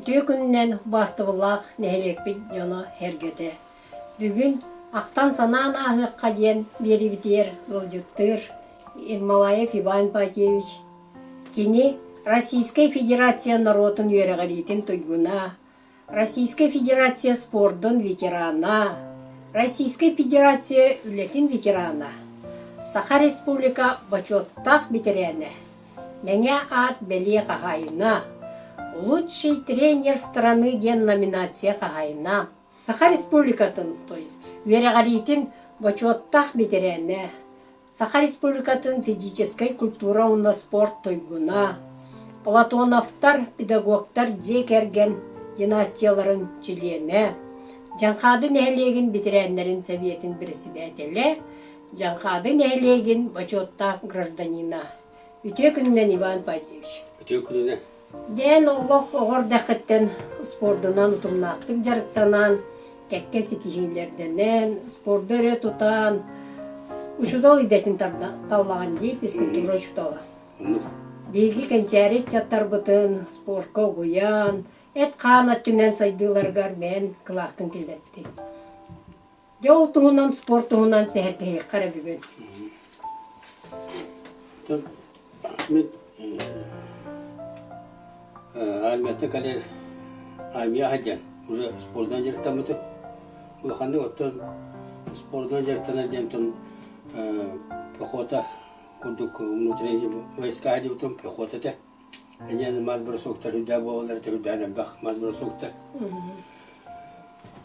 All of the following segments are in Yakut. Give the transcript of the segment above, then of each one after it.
Үтүө күнүнэн убаастабыллаах нэһилиэкпит дьоно-сэргэтэ! Бүгүн ахтан-санаан ааһыахха диэн биэрибитигэр ыалдьыттыыр Ермолаев Иван Ипатьевич. Кини Российскай Федерация норуотун үөрэҕириитин туйгуна, Российскай Федерация спордун ветерана, Российскай Федерация үлэтин ветерана, Саха Республика бочуоттаах бэтэрээнэ, Мэҥэ аат бэлиэ хаһаайына, Лучший тренер страны диэн номинация хаһаайына, Саха Республикатын, то есть үөрэҕириитин бочуоттаах бэтэрээнэ, Саха Республикатын физическэй культура уонна спорт туйгуна, Платоновтар педагогтар дьиэ кэргэн династияларын чилиэнэ, Дьаҥхаады нэһилиэгин бэтэрээннэрин сэбиэтин председателэ, Дьаҥхаады нэһилиэгин бочуоттаах гражданина. Үтүө күнүнэн Иван Патьевич. Үтүө күнүнэн. Дээн олох оҕо эрдэххиттэн спордунан утумнаахтык дьарыктанан, кэккэ ситиһиилэрдэнэн, спорду өрө тутан, учуутал идэтин таллаҕын дии, физкультура учуутала. Биһиги кэнчээри ыччаттарбытын спорка угуйан, эт-хаан өттүнэн сайдыыларыгар бэйэн кылааккын киллэрбитиҥ. Дьэ ол туһунан спорт туһунан сэһэргэһиэххэ эрэ бүгүн. Мин армияттан кэлэр армия сылдьан уже спордунан дьарыктаммытым. Улаханнык оттон спордунан дьарыктанар диэн оттон пехота курдук внутренние войска диэбитим пехота этэ. Эмиэ мас бросоктар үрдээх буолаллар этэ үрдээн элбэх мас бросоктар.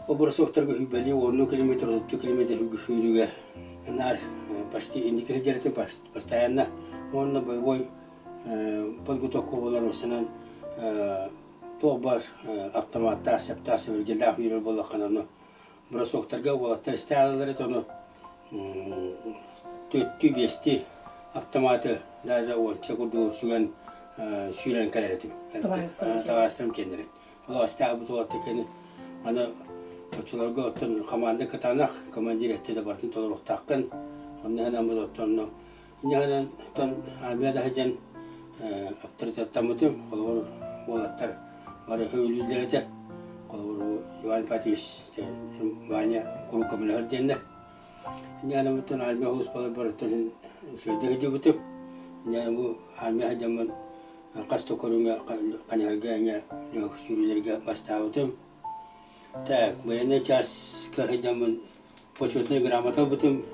Ол бросоктарга сүүрбэлии уоннуу километр, отуттуу километр сүүрүүгэ наар почти инники сылдьар этим постоянно уонна боевой подготовка буолар осынан туох баар автоматтаах, септаах, сэбиргэлээх үүрэр буоллаххына ону бросоктарга уолаттар истэ аалалар этэ ону түөртүү-биэстии автоматы даже уонча курдугу сүгэн сүүрэн кэлэр этим. Табаарыстарым киэннэрин. Ол астаабыт уолаттар кини аны оччолорго оттон команда кытаанах, командир эттэ да барытын толоруохтааххын. Онно иһэн оттон Инньэ гынан армия да сылдьан авторитеттаммытым. Холобур, уолаттар бары сөбүлүүллэр этэ. Холобур, Иван Ипатьевич Ваня куруук көмөлөһөр диэннэр. Инньэ гынан армия сулууспалар барыттан үчүгэйдик сылдьыбытым. Инньэ бу армия сылдьаммын хас да көрүҥҥэ хайыһарга эмиэ сүүрүүлэргэ бастаабытым. Так, военный чааска сылдьаммын почетная грамота ылбытым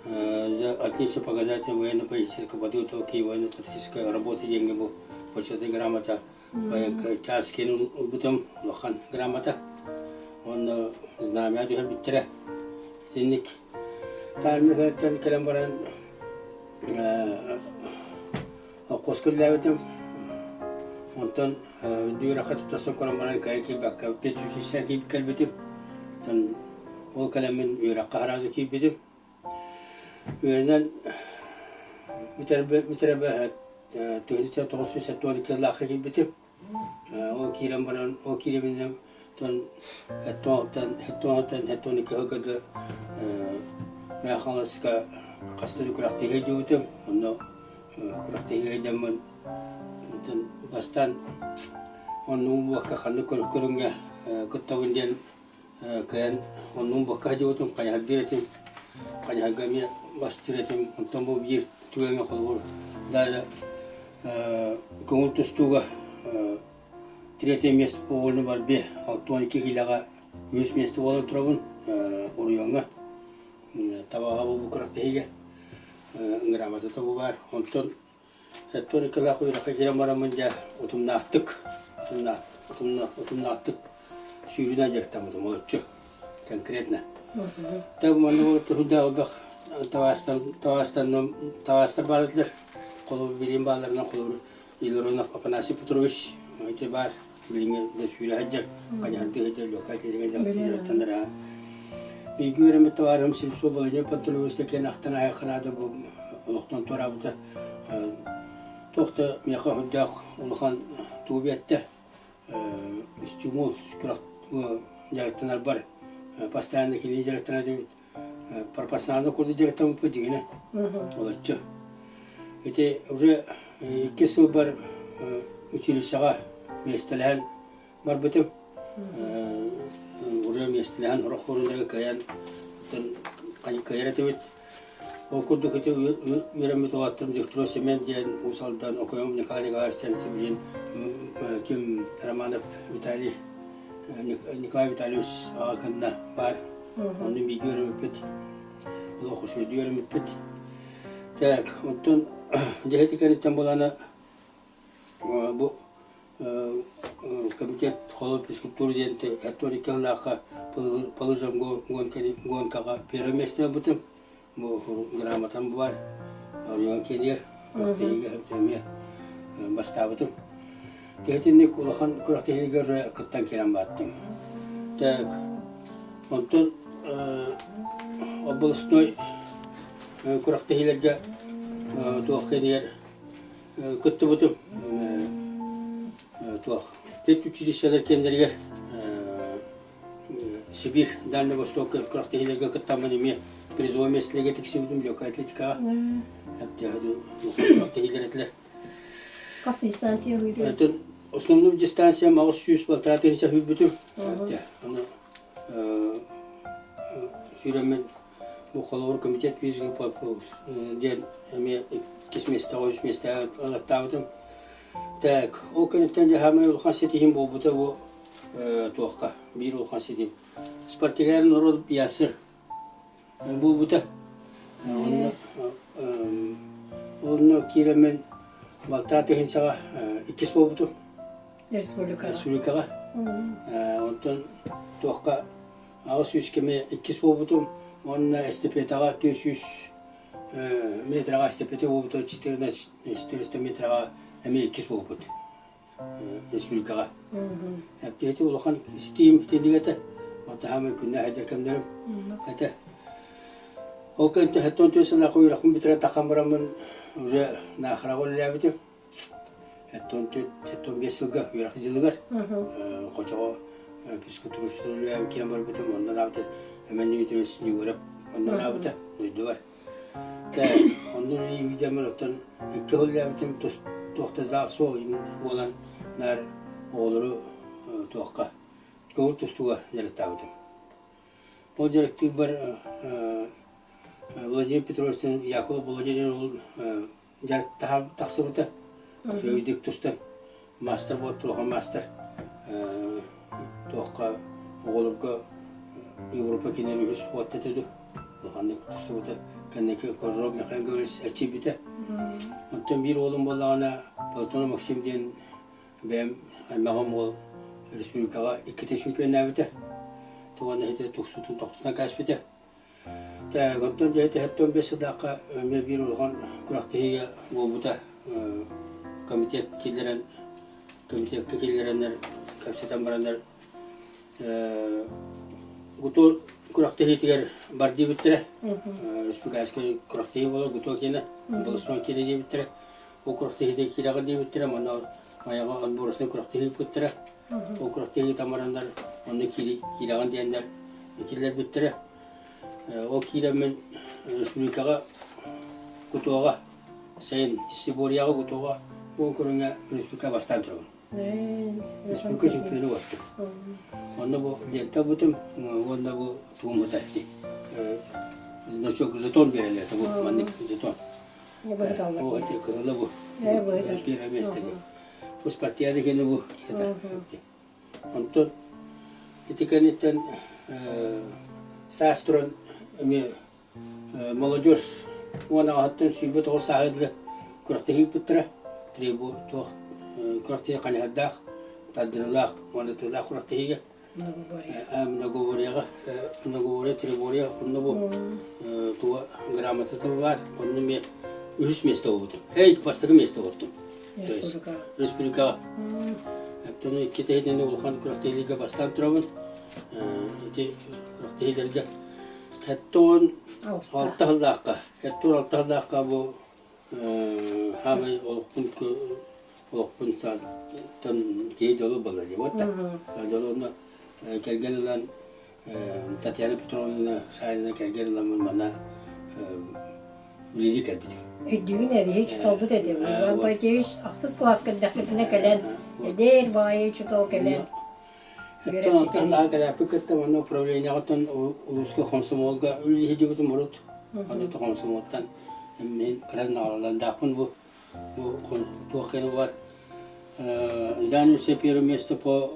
за отличие показатель военно-политической подготовки и военно-патриотической работы диэҥҥэ бу почетная грамота чаас киэн ылбытым улахан грамота уонна знамя түһэрбиттэрэ итинник армияттан кэлэн баран Холкуоска үлэлээбитим. Онтон үөрэххэ туттарсан көрөн баран кыайан киирбэккэ педучилище кэлбитим. Оттон ол кэлэммин үөрэххэ сразу киирбитим. Үөрэнэн бүтэрбэ бүтэрбэ 1972 сыллаахха киирбитим. Ол киирэн баран, ол киирэбинэн тон 76-ттан 72 сылга Мэҥэ Хаҥаласка хас да күрэхтэһии сылдьыбытым. Онно күрэхтэһии сылдьаммын бастаан оннугум буокка ханнык көрүҥҥэ кыттабын диэн кыайан оннугум буокка сылдьыбытым, хайыһардыыр этим. Хайыһарга эмиэ бастыыр этим. Онтон бу биир түгэҥҥэ холобур даже Көҥүл тустууга третье место по вольной борьбе 62 киилэҕэ үһүс миэстэ буолан турабын оройуоҥҥа табаҕа бу күрэхтэһиигэ грамотата бу баар. Онтон 72 үөрэххэ киирэн бараммын дьэ утумнаахтык утумнаахтык сүүрүүнэн дьарыктаммытым олоччу конкретно. Так манна туһуйдаах элбэх табаастар баар этилэр. Холобур, билигин баалларынан холобур Илларионов Афанасий Петрович ити баар билиҥҥи да сүүрэ сылдьар, хайыһардыы сылдьар, легкай атлетика дьарыктанар. Бииргэ үөрэммит табаарыһым Сельцов Владимир Пантелеевич киэн ахтан аһыахха наада бу олохтон туораабыта. Туох да миэхэ сүрдээх улахан тугу биэртэ. Стимул дьарыктанарбар постоянно кини дьарыктанар этибит пропорционально курдук дьарыктаммыппыт дьиҥинэ олоччу ити уже икки сылбар училищеҕа миэстэлэһэн. барбытым. Уже миэстэлэһэн сорох хоруйдарга кыайан кыайар этибит. Ол курдук ити үөрэммит уолаттарым Дьөгүтүрүө Семен диэн Уус Алдан Окоем Николай Николаевич диэн билигин ким Романов Виталий Николай Витальевич аҕа кынна баар. Онно бииргэ үөрэммиппит. Олох үчүгэйдик үөрэммиппит. Так, оттон дьэһити кэнниттэн буолана бу комитет холоп физкультуры диэн риторикалаахха по лыжам гонкаҕа первое место ылбытым. Бу грамотам баар. Оройуон киэнигэр күрэхтэһиигэ эмиэ бастаабытым. Тиһитинник улахан күрэхтэһиигэ уже кыттан киирэн бааттым. Так, онтон областной күрэхтэһиилэргэ туох киэнигэр кыттыбытым. Туох педучилищелар киэннэригэр Сибирь, Дальний Восток күрэхтэһиилэргэ кыттаммын эмиэ призовой миэстэлэргэ тиксибитим легкая атлетикаҕа. Күрэхтэһиилэр этилэр. Хас дистанция ыйдыр? Это основной дистанция 800 полтора тысяча сүүрбүтүм. Аны сүүрэммин бу холобур комитет физики диэн эмиэ иккис миэстэҕэ, үс миэстэҕэ ылаттаабытым. Так, ол кэнниттэн дьэ саамай улахан ситиһиим буолбута бу туохха биир улахан ситим спартакиада норуот ЯСР буолбута. Онно онно киирэммин балтараа тыһыынчаҕа иккис буолбутум. Республикаҕа. Республикаҕа. Онтон туохха 800 кэми иккис буолбутум. Уонна эстафетаҕа 400 метраҕа эстафета буолбута 400 метраҕа эмиэ иккис буолбут. Республикаҕа. Эптиэти улахан истиим итинник этэ. Отаһаамай күннээх эдэр кэмнэрим этэ. Ол кэнтэ хэттон түө сыллаахха үөрэхпин бүтэрэн таххан бараммын уже Наахараҕа үлэлээбитим. Хэттон хэттон биэс сылга үөрэх дьылыгар Хочоҕо физкультура үлэлээн киирэн барбытым. Онно анаабыта Эмэн Дмитриевич Ньугуров онно анаабыта дойдубар. Онно үлэлиибит оттон икки үлэлээбитим туох да зал суох буолан наар оҕолору туохха көҥүл тустууга дьарыктаабытым. Ол дьарыктыырбар Владимир Петровичтан Яков Володя диэн уол дьарык тахсыбыта. Үчүгэйдик тустан маастар буолт улахан маастар туохха оҕолорго Европа кинилэр үһүс уотта этэ улаханнык тустубута кэнники Кожуров Михаил Гаврилович эрчийбитэ. Онтон биир уолум буоллаҕына Платонов Максим диэн бэйэм аймаҕым уол республикаҕа иккитэ чемпионнаабыта. Туган иһитэ туксутун тохтутан кээспитэ. Так, онтон дьэ тэһэттэн бэс сылдаахха эмиэ биир улахан күрэхтэһиигэ буолбута. Комитет киллэрэн, комитекка киллэрэннэр, кэпсэтэн бараннар ГУТО күрэхтэһиитигэр бар диэбиттэрэ. Республиканскай күрэхтэһии буолар ГУТО киэнэ, областной киэнэ диэбиттэрэ. Ол күрэхтэһиитэ киирэҕэ диэбиттэрэ, манна Майаҕа отборочнай күрэхтэһии ыыппыттара. Ол күрэхтэһии тамараннар онно киирэҕин диэннэр киллэрбиттэрэ. Ол киирэммин республикаҕа Кутуоҕа, сайын Сиборияҕа Кутуоҕа уон көрүҥэ республика бастаан турабын. Республика чемпиона буолтум. Онно бу лента ылбытым уонна бу тугум бутатти. Значок жетон биэрэллэр бу маннык жетон. О, это кыһыла бу. Первое место. Бу спартиада кэннэ бу Онтон ити кэнниттэн саас туран эмиэ молодежь 16-ттан 29 сааһы дылы күрэхтэһии ыыппыттара. Требу туох күрэхтэһии ханьаһардаах, тардырылаах уонна тыллаах күрэхтэһиигэ многоборьеҕа многоборье триборье онно бу туга грамотата баар онно эмиэ үһүс миэстэ буолбутум эй бастакы миэстэ буолтум республикаҕа оттон икки тэһитинэн улахан күрэхтэһиилэргэ бастаан турабын ити күрэхтэһиилэргэ 76 сыллаахха 76 сыллаахха бу Хаамай олохпун олохпун саантан киһи дьолу буолла дии буолта. Дьолу онно кэргэн ылан Татьяна Петровна Сарина кэргэн ыламмын манна үлэлии кэлбитим. Өйдүүбүн эбиһи чутолбут этим. Иван Пантеевич ахсыс кылааска эрдэхпитинэ кэлэн, эдэр баҕайы чутол кэлэн. Оттон онтон аҕа кэлээппит кытта манна управлениеҕыттан улууска хомсомуолга үлэлиһдьибитим урут. Аны хомсомуолтан мин кыра наҕаралардаахпын бу бу туох кэлэ бар занял первое место по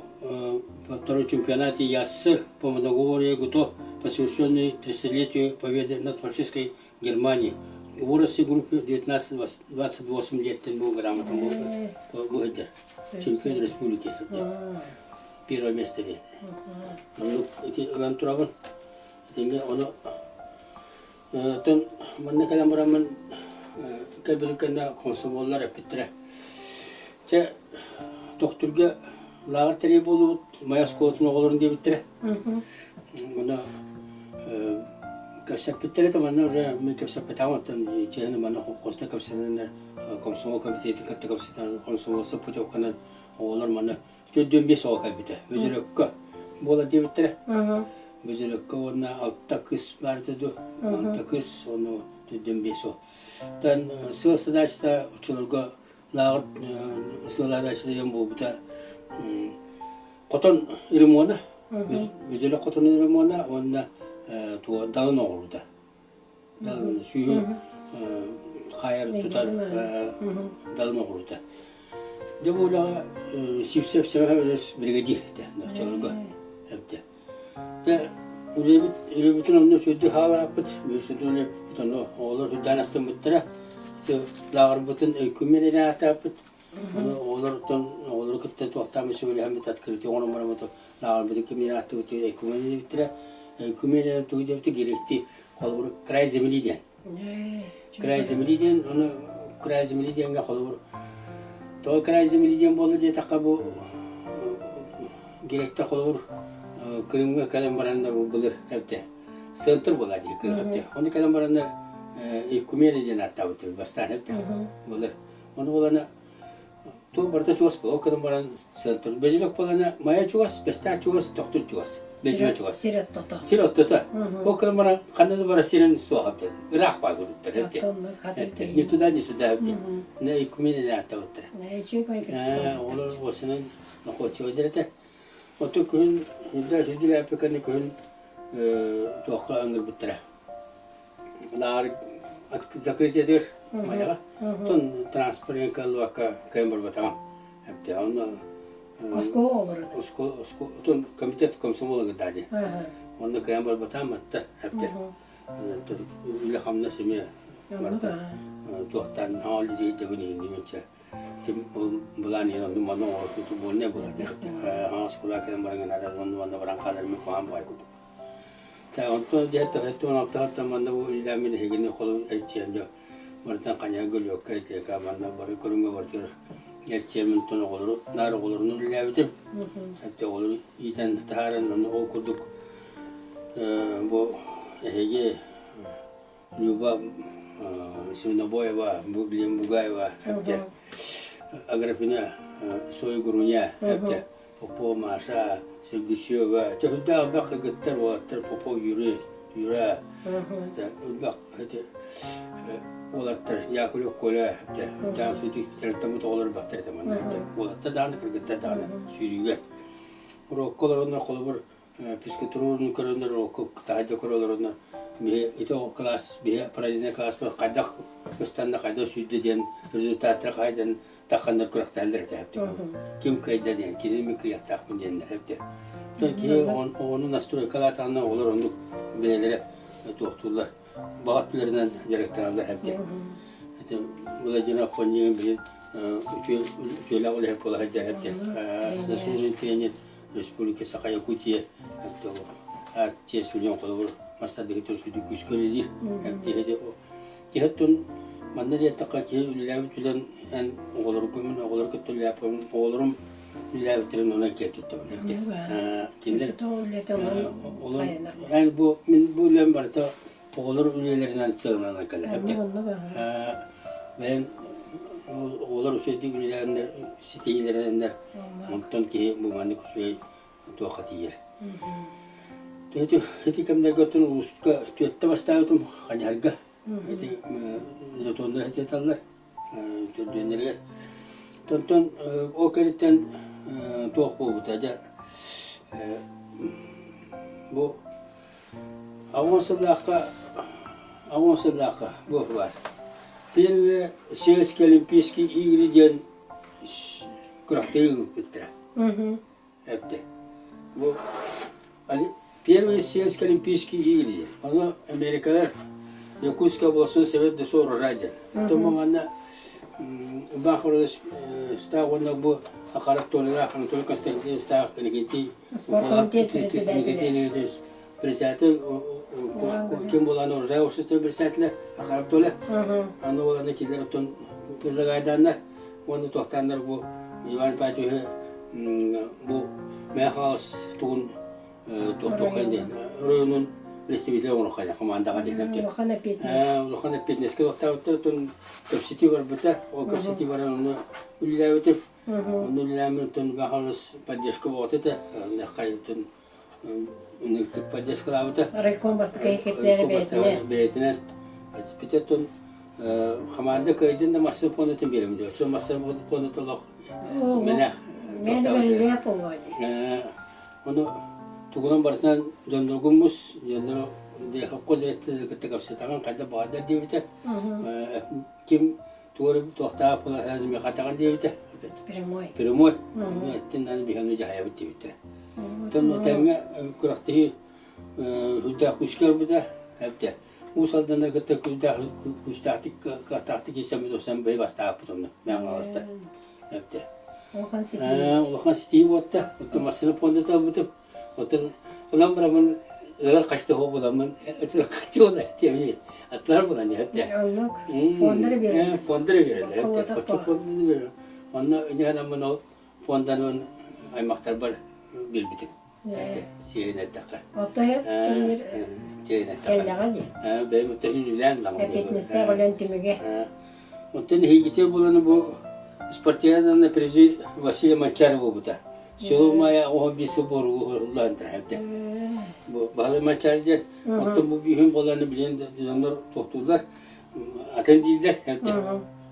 второй чемпионате ЯССР по многоборью ГУТО, посвященный 30-летию победы над фашистской Германии. В возрасте группы 19-28 лет был грамотом был чемпион республики. Первое место диэн. Оннук ити ылан турабын. Итингэ ону тон манна кэлэн бараммын кэлбитим кэннэ комсомоллар эппиттэрэ. Чэ, тохтурга лааҕыр тэрийэ буолубут, Майа оскуолатын оҕолорун диэбиттэрэ. Онно кэпсэппиттэрэ да манна уже мин кэпсэппэтэҕим оттон чиэһинэ манна холкуоста кэпсэнэннэр комсомол комитетин кытта кэпсэтэн комсомолса путевканан оҕолор манна 45 оҕо кэлбитэ Бөдьөлөккө буолар диэбиттэрэ Бөдьөлөккө уонна алта кыс баар этэ дуо алта кыс уонна 45 оҕо Тан сыал задачата оччолорго лааҕыр сыалаадаччы диэн буолбута хотон ремона Бөдьөлө хотонун ремона уонна туга далын оҕурута далын сүүһү хаайар тутар далын оҕурута дьэ бу үлэҕэ Сивцев Семен бригадир этэ оччолорго эбитэ Дьэ үлэбит үлэбитин онно сүрдү хаалааппыт үөсүтүн үлэппит ону оҕолор үрдээн астыммыттара лааҕырбытын өйкүммүн эрэ аатааппыт Ону оҕолортон оҕолору кытта туохтаан сөбүлэһэммит открытие оҥорон бараммыт лааҕырбытын кимиэрэ ааттыбыт Өйкүмэн диэбиттэрэ. Өйкүмэн тугу диэбитэ гириэктии холобур край земли диэн. Край земли диэн ону край земли диэҥҥэ холобур тоҕо край земли диэн буолла диэтэххэ бу гириэктэр холобур Крымҥа кэлэн бараннар былыр эбитэ центр буолар дии Крым эбитэ. Ону кэлэн бараннар Өйкүмэн диэн ааттаабыттар бастаан эбитэ былыр. Ону буолана туох барыта чугас буолар. Ол гынан баран центр Бөдьөлөк буолана Майа чугас, Бэстээх чугас, Тохтур чугас, Бэдьимэ чугас. Сир оттото. Сир оттото. Ол гынан баран ханна да бара сирин суох эбит. Ыраах баар курдуктар эбит. Ни туда, ни сюда эбит. Не икумин ааттабыттара. Олор осынан нохуоччуйдар этэ. Ото күһүн үрдэ сүдүлээппиккэ күһүн туохха ыҥырбыттара. Лааҕыр закрытиетыгар Майаҕа. Оттон транспорт кыаллыбакка кыайан барбатаҕым. Эптэ онно Оскуола оҕолоро. Оскуола оттон комитет комсомола гыдаа дии. Онно кыайан барбатаҕым атта эптэ. Оттон үлэ-хамнас эмиэ барыта туохтаан аҥал үлэһиттэбин иһиннибинчэ тим ол былаан иһин онну манна оҥорбут буолнай буолар диэхтэ. Хаҥас кулаа кэлэн баран гынара онну манна баран хаалар мин куһаҕан баҕайы курдук. Онтон дьэ 76 манна бу үлэлээммин эһигини холу эрчийэн дьэ барытын ханьаһа гөлүөккэ итиэкэ манна бары көрүҥҥэ барытыгар эрчийэммин оттон оҕолору наар оҕолорунан үлэлээбитим. Эптэ оҕолору иитэн таһааран онно ол курдук бу эһиги Люба Свинобоева, Лен Бугаева эптэ Аграфена Сойгуруня эптэ Попова Маша, Сергучева, төһүрдээх элбэх кыргыттар, уолаттар Попов Юрий, Юра, элбэх уолаттар Яковлев Коля, даан сүүрдүктэртэн оҕолор баттар этэ манна уолаттар даҕаны кыргыттар даҕаны сүүрүүгэ. Урокка олороннор холобур физкультураны көрөннөр урокка таһырдьа көрө олороннор биһи ити класс биһи параллельнай класспыт хайдах ыстанна хайдах сүүрдэ диэн результаттары хайдан тахханнар күрэхтэһэллэр этэ эбитэ ким кыайда диэн кини мин кыайыахтаахпын диэннэр эбитэ оттон киһи оҕону настройкалаатаҕына оҕолор оннук бэйэлэрэ туохтууллар баҕа өттүлэринэн дьарыктаналлар эбитэ ити Владимир Аппоннигин билин үтүөлээх үлэһит буола сылдьар эбитэ заслуженный тренер Республика Саха Якутия аат чиэс миллион холобур мастардыһыттан сүдү күүскэ үлэлиир Киһи оттон манна диэтэххэ киһи үлэлээбит үлэн эн оҕолоргун мин оҕолору кытта үлэлээппин оҕолорум үлэлээбиттэрин онон киэн туттабын эбитэ. Кинилэр олор эн бу мин бу үлэм барыта оҕолор үлэлэринэн сыаналанан кэлэр эбитэ. Бэйэн оҕолор үчүгэйдик үлэлээннэр ситиһиилэринэннэр онтон киһи бу маннык үчүгэй туохха тиийэр. Ити, ити кэмнэргэ оттон улууска түөттэ бастаабытым Ханьарга. Ити жетоннар этиэталлар төрдүөннэригэр. Онтон ол кэнниттэн туох буолбута дьэ. Бу 80 сыллаахха 80 сыллаахха буох баар. Первые сельские олимпийские игры диэн күрэхтэһии ыыппыттара. Эптэ. Бу Первые сельские олимпийские игры. Ону Америкалар Якутская областной совет десо урожай диэн. Оттон манна Иван Федорович Стах уонна бу Хахаров Толялаах Анатолий Константинович Стах Иннокентий председатель председатель ким буолан урожай общество председателя Хахаров Толя. Аны буолан кинилэр оттон предлагайдааннар уонна туохтааннар бу Иван Павлович бу Мэҥэ Хаҥалас тугун туохтуоххайын диэн оройуонун представитель оҥоруоххайын хамаандаҕа диэн Улахан эппиэтинэс. Улахан эппиэтинэскэ туохтаабыттар оттон кэпсэтии барбыта. Ол кэпсэтии баран ону үлэлээбитим. Ону үлэлээммин оттон Мэҥэ Хаҥалас поддержка буолбат этэ. Оннук поддержкалаабыта. Райком бастакы секретарь бэйэтинэн. Бэйэтинэн. Питер хамаанда кыайдын да массыына пуондатын биэрэбин диэ. Оччо массыына пуондата олох мэнэх. Мэн бэриллиэ буолуо дии. Ону тугунан барытынан дьонноргуммус, дьоннору холкуос директорын кытта кэпсэтэҕин хайда баҕардар диэбитэ. Ким тугу туохтаах буолар миэхэ диэбитэ. Прямой. Прямой. Эттин аны биһиги дьаһайабыт диэбиттэрэ. Оттон тэҥҥэ күрэхтэһии үрдээх күүскэ ылбыта. Эбитэ. Уус Алданы кытта күүстээх күүстээхтик кыахтаахтык киирсэммит осан бэйи бастаабыппыт онно Мэҥэ Хаҥаласта. Эбитэ. Улахан ситиһии. Улахан ситиһии буолта. Оттон массыына пуондата ылбытым. Оттон ылан бараммын ылар хачты хоо буламмын хачы була тиэмни атлар булан эбитэ. Оннук фондары береллер. Фондары береллер. Оччо фонданы береллер. Онно үнэһэн ол фонданын аймахтарбар билбитим. Сиэһин эттэххэ. Ото кэллэҕэ дии. Бэйэм өттөһүн үлээн ламын. Эппиэтинэстээх үлэн түмүгэ. Оттон эһигитэ буланы бу спартиаданна призы Василий Манчари буолбута. Село Майа оҕо биир сыл буоругу траһэбдэ. Бу Баһылай Манчари диэн оттон бу бүүһүн буоланы билэн дьоннор туохтууллар атын дииллэр эбдэ.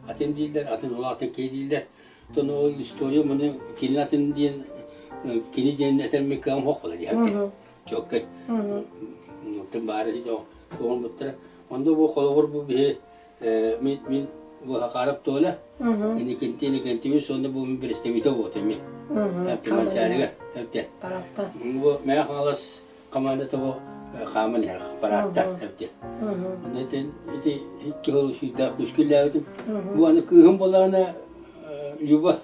Атын дииллэр, атын ол атын киһи дииллэр. Оттон ол история маны кини атын диэн кини диэн этэр миккаҕым хоқ була диэхте. Чоккай. Оттон баары оҕон буттара. Онно бу холобур бу биһи мин мин бу Хакаров Толя Инникинти Инникинтибин сонно бу мин представитель буолтум ми. Манчаарыга эбте. Бу Мэҥэ Хаҥалас командата бу хааман иһэр парааттар эбте. Онно ити ити икки хол сүүрдээх күскүллээбитим. Бу аны кыыһым буолаана Люба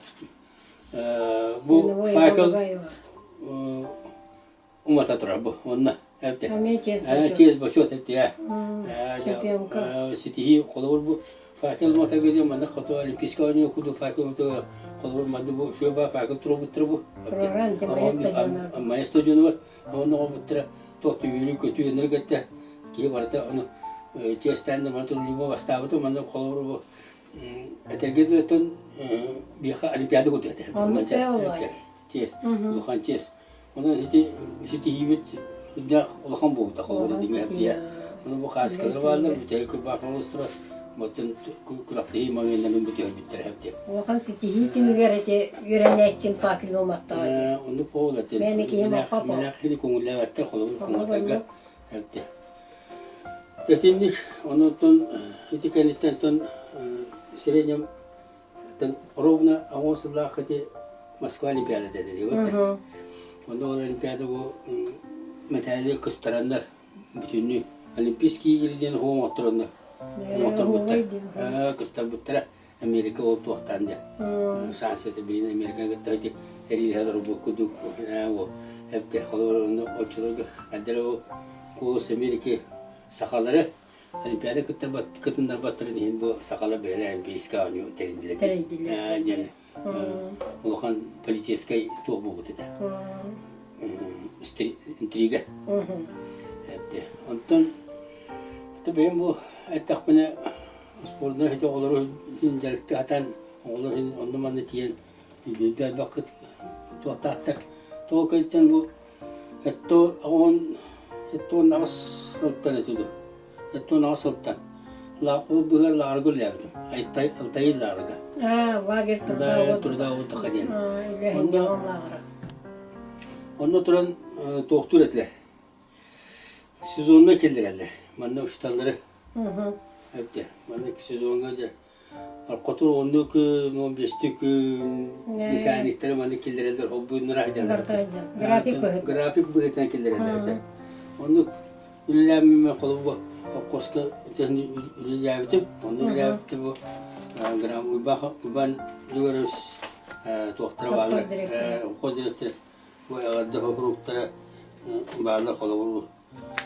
бу факел умата турар бу онно эбте. Честь бочуот эбте. Ситиһии холобур бу факел уматарга диэн маннык хоту олимпийскай оонньуу курдук факел уматарга холобур манды бу үчүгэй факел туруорбуттара бу. Майа стадионугар онно оҥорбуттара туох да үөрүү-көтүү өнөр кэтте киһи барыта ону чиэстээн да маны Люба бастаабыта манна холобур бу этэргэ дылы биэхэ олимпиада курдук этэ. Чиэс, улахан чиэс. Онон ити ситиһиибит үрдээх улахан буолбута холобура диҥэ Ону бу хааскалар бааллар, бүтэһик кырбаахмалыс турар. Оттон күрэхтэһии моментарын бүтүөрбүттэр хэптиэ. Улахан ситиһии түмүгэр ити үөрэнээччин папилломаттаҕа дии. Оннук буолла ити. Мээнэ киһи маппа по. Мэнээх кини көҥүллээбэттэр холобур көҥүллэргэ хэптиэ. Тэтинник онон ити кэнниттэн тон среднем Ровно оҕо сыллаах ити Москва Олимпиадата этэ диэбит. Онно ол Олимпиада бу мэтээли кыстараннар бүтүннүү Олимпийский игры диэн оһуох оҥоттороннор оҥотторбуттар. Кыстарбыттара Америка ол туохтаан дьэ. Шанс это билин Америка кытта ити эрииһэ олорбут курдук эбте холобур онно оччолорго хаддара ол голос Америки сахалары Олимпиада кытыннарбаттарын иһин бу сахалар бэйэлэрэ олимпийскай оонньуу тэрийдилэр Тэрийдилэр диэн улахан политическай туох буолбут этэ. Интрига. Онтон бэйэм бу эттэхпинэ спордунан ити оҕолору иһин дьарыкты сатаан оҕолор иһин онно-манна тиийэн биирдэ элбэх туохтаахтар. Тоҕо кэлтэн бу 78 сылтан этэ дуо? 78 сылтан. Ол быһыар лааҕырга үлэлээбитим. Алтайы лааҕырга. Лагерь труда труда отдыха диэн. Онно лааҕыра. Онно туран туохтуур этилэр. Сезонна киллэрэллэр. Манна учууталлары. Эбитэ. Манна сезоҥҥа дьэ хотур оннук күн, 15 күн десантниктары манна киллэрэллэр, холбуйуннара сылдьаллар. График быһыт. График быһыытынан киллэрэллэр этэ. Оннук үлэлээммин холобур холкуоска үлэлээбитим. Онно үлэлээбитим бу грамм Уйбаан Дьугурович туохтара бааллар. Холкуос директора бу эҕэрдэ хоруктара бааллар холобур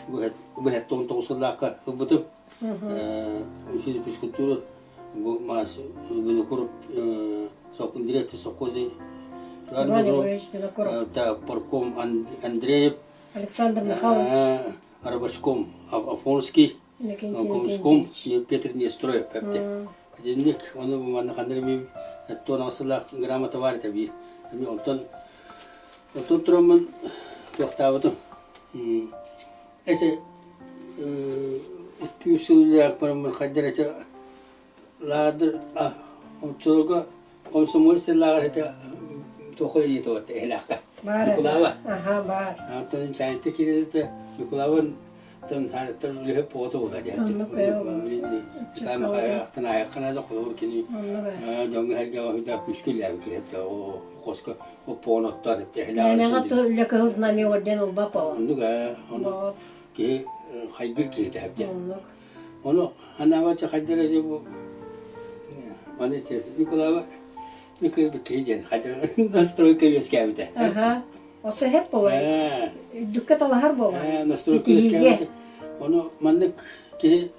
бу 79 сыллаахха ылбытым. Учитель физкультуры бу мас Винокуров директор совхоза парком Андреев Александр Михайлович Рабочком Афонский Комском Петр Нестроев Итинник ону манна ханна эмиэ туон грамота баар этэ биир. Эмиэ онтон онтон тураммын туохтаабытым. Эти 200 сыл үлэлээх бараммын хайдар эти лааҕыр оччолорго комсомольский лааҕыр этэ туохха үлэлиэтэ эһэлээххэ. Микулава. Аха баар. Оттон чайты киирдэ Микулавын Оттон хаалыттар үлэһит буота буолар диэхтик. Ытаан айаххана да холобур кини дьоҥҥо сэргэҕэ сүрдээх күүскэ үлэлээбит киһи этэ. Хоско оппоҕун оттоон Мээнэҕэ үлэ кыһыл знамя орден ылбап ол. Оннук ээ. Ону киһи хайгыр киһи этэ. Ону анаабачча хайдар эже бу маны Николаева киһи диэн хайдар настройка үөскээбитэ. Оттон һэп буолар. Үрдүккэ талаһар буолар. Ситиһиигэ. Ону маннык киһи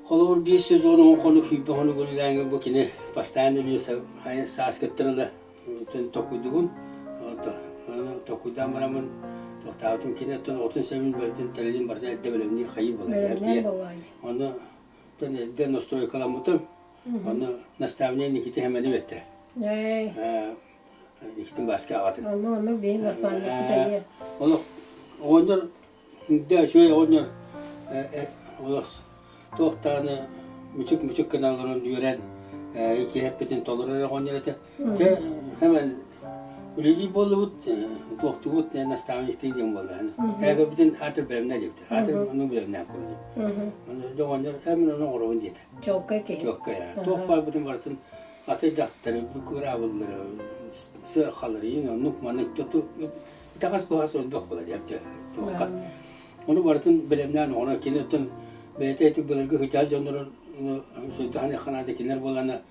холобур биир сезон он хонук сүүрбэ хонук үлэлээҥҥэ бу кини постоянно үлэ сааскыттан ыла токуйдугун токуйдаан бараммын тохтообутум кини оттон отун сэмин барытын тэрилин барыта эрдэ бэлэмниир хайыы буолар Ону эрдэ настройкаламмытым онно наставник Никита Хэмэни бэттэрэ Икитин Бааска аҕатын. Онно онно биһин наставникпыт эмиэ. Олох оҕонньор да үчүгэй оҕонньор олох туох даҕаны мүчүк-мүчүк гына олорон үөрэн киһи эппитин толорор оҕонньор этэ. Дьэ хэмэл үлэлии буоллубут, туохтубут наставниктыы диэн буолла. Ээгэрбитин аатыр бэлэмнээ диэбитэ. Аатыр ону бэлэмнээн курдук. Ону оҕонньор ээ мин ону оҥоробун диэтэ. Чуолкай киһи. Чуолкай. Туох баарбытын барытын аты дьахтары, кыраабыллары, сыархалары, оннук маннык итэҕэс быһаас элбэх буолар дьэ туохха. Ону барытын бэлэмнээн оҕоно кини оттон бэйэтэ ити былыргы кычаас дьоннорун сойдоһон эхханаада кинилэр буолана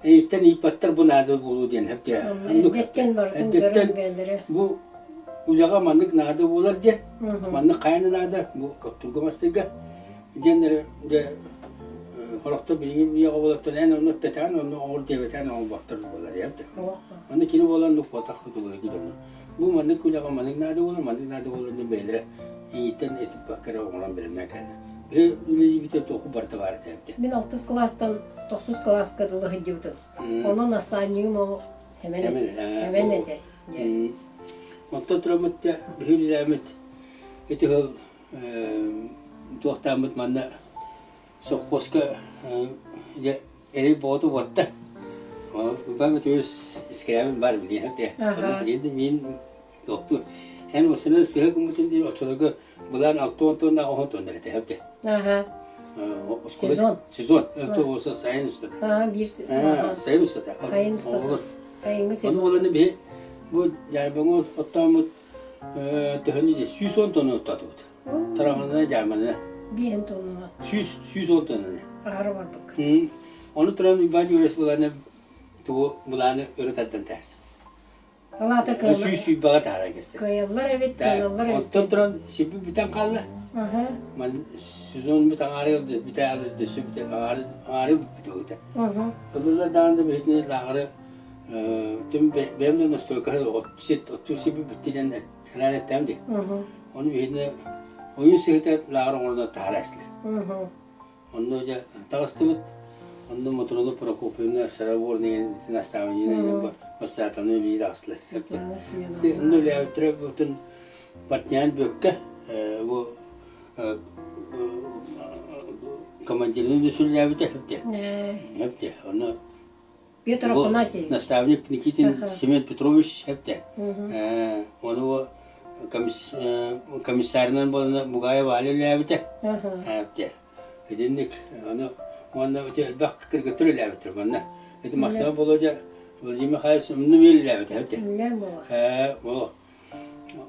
эйиттэн ыйпаттар бу наада буолуу диэн хэпте. Эрдэттэн барытын көрөн бээлэрэ. Бу үлэҕэ маннык наада буолар диэн, маннык хайаны наада бу оттурга мастырга диэннэр дьэ хорохтор билиҥҥи үйэҕэ буолаттан эн онно эппэтэҕин онно оҥор диэбэтэҕин оҥорботтор буолар эбит онно кини буолан нукпатах кутулугу дьоно бу маннык үлэҕэ маннык наада буолар маннык наада буолар диэн бэйэлэрэ ииттэн этиппэккэ эрэ оҥорон бэлэмнээн кэллэ биһи үлэлиибитэ туоху барыта баар этэ эбит Мин алтыс кылаастан тохсус кылааска дылы сылдьыбытым. Онон наставнигым ол Эмэн этэ. Эмэн этэ. Онтон тураммыт биһи үлэлээммит ити сыл туохтааммыт манна сопхуоска дьэ эрэй боҕото уотта. Уйбаан Петрович искрябин баар билиэхэ те. Билиэн да миин туохтуур. Эн осынан сыһа гыммытын диир оччолорго былаан 60 тонна 10 тонна этэ хэпте. Аха. Сезон. Сезон. Это болса сайын устата. Аа, биир Сайын устата. Сайын устата. Сайыҥҥы сезон. Ону боланы биһи бу дьаарбаҥа оттооммут төһөнү дии 110 тонна оттоотубут. Тараҕанана дьаарманана. Биэһин тоннуна. 110 тоннаны. Аһара барбыккыт. Ону туран Уйбаан Юрьевич былааны тугу былааны өрө тардан таас. Алаата кыаллар. Сүүс сүүрбэҕэ таһааран кэстэ. Кыайаллар эбит, кыаналлар эбит. Оттон туран сирбит бүтэн хаалла. Ман сезон бүт аҥаары бүтэ дөссө бүтэ аҥаары аҥаары бүппүтэ ута. Ыллылар даҕаны да биһитини лааҕыры түм бэйэм да настойка оттуу сирбит бүттэ диэн санаан эттэм дии. Ону биһитини ойуун сыһыта лааҕыр оҥорон таһаара эстилэр. Онно дьэ таҕыстыбыт. Онно Мотуруну Прокопьевна Сараборный наставнигынан бастаатаны үлэлии таҕыстылар. Онно үлээбиттэрэ бутун партнерын бүөккэ бу командирын да сүллээбитэ эбитэ. Эбитэ. Онно. Петр Афанасьевич. Наставник Никитин Семен Петрович эпте. Ону комиссарынан буолана Бугаев Валя үлээбитэ. Эпте. Итинник аны уонна ити элбэх кыргыттар үлээбиттэр манна. Ити Максима Володя Владимир Михайлович онно үлээбитэ эбитэ. Ээ, ол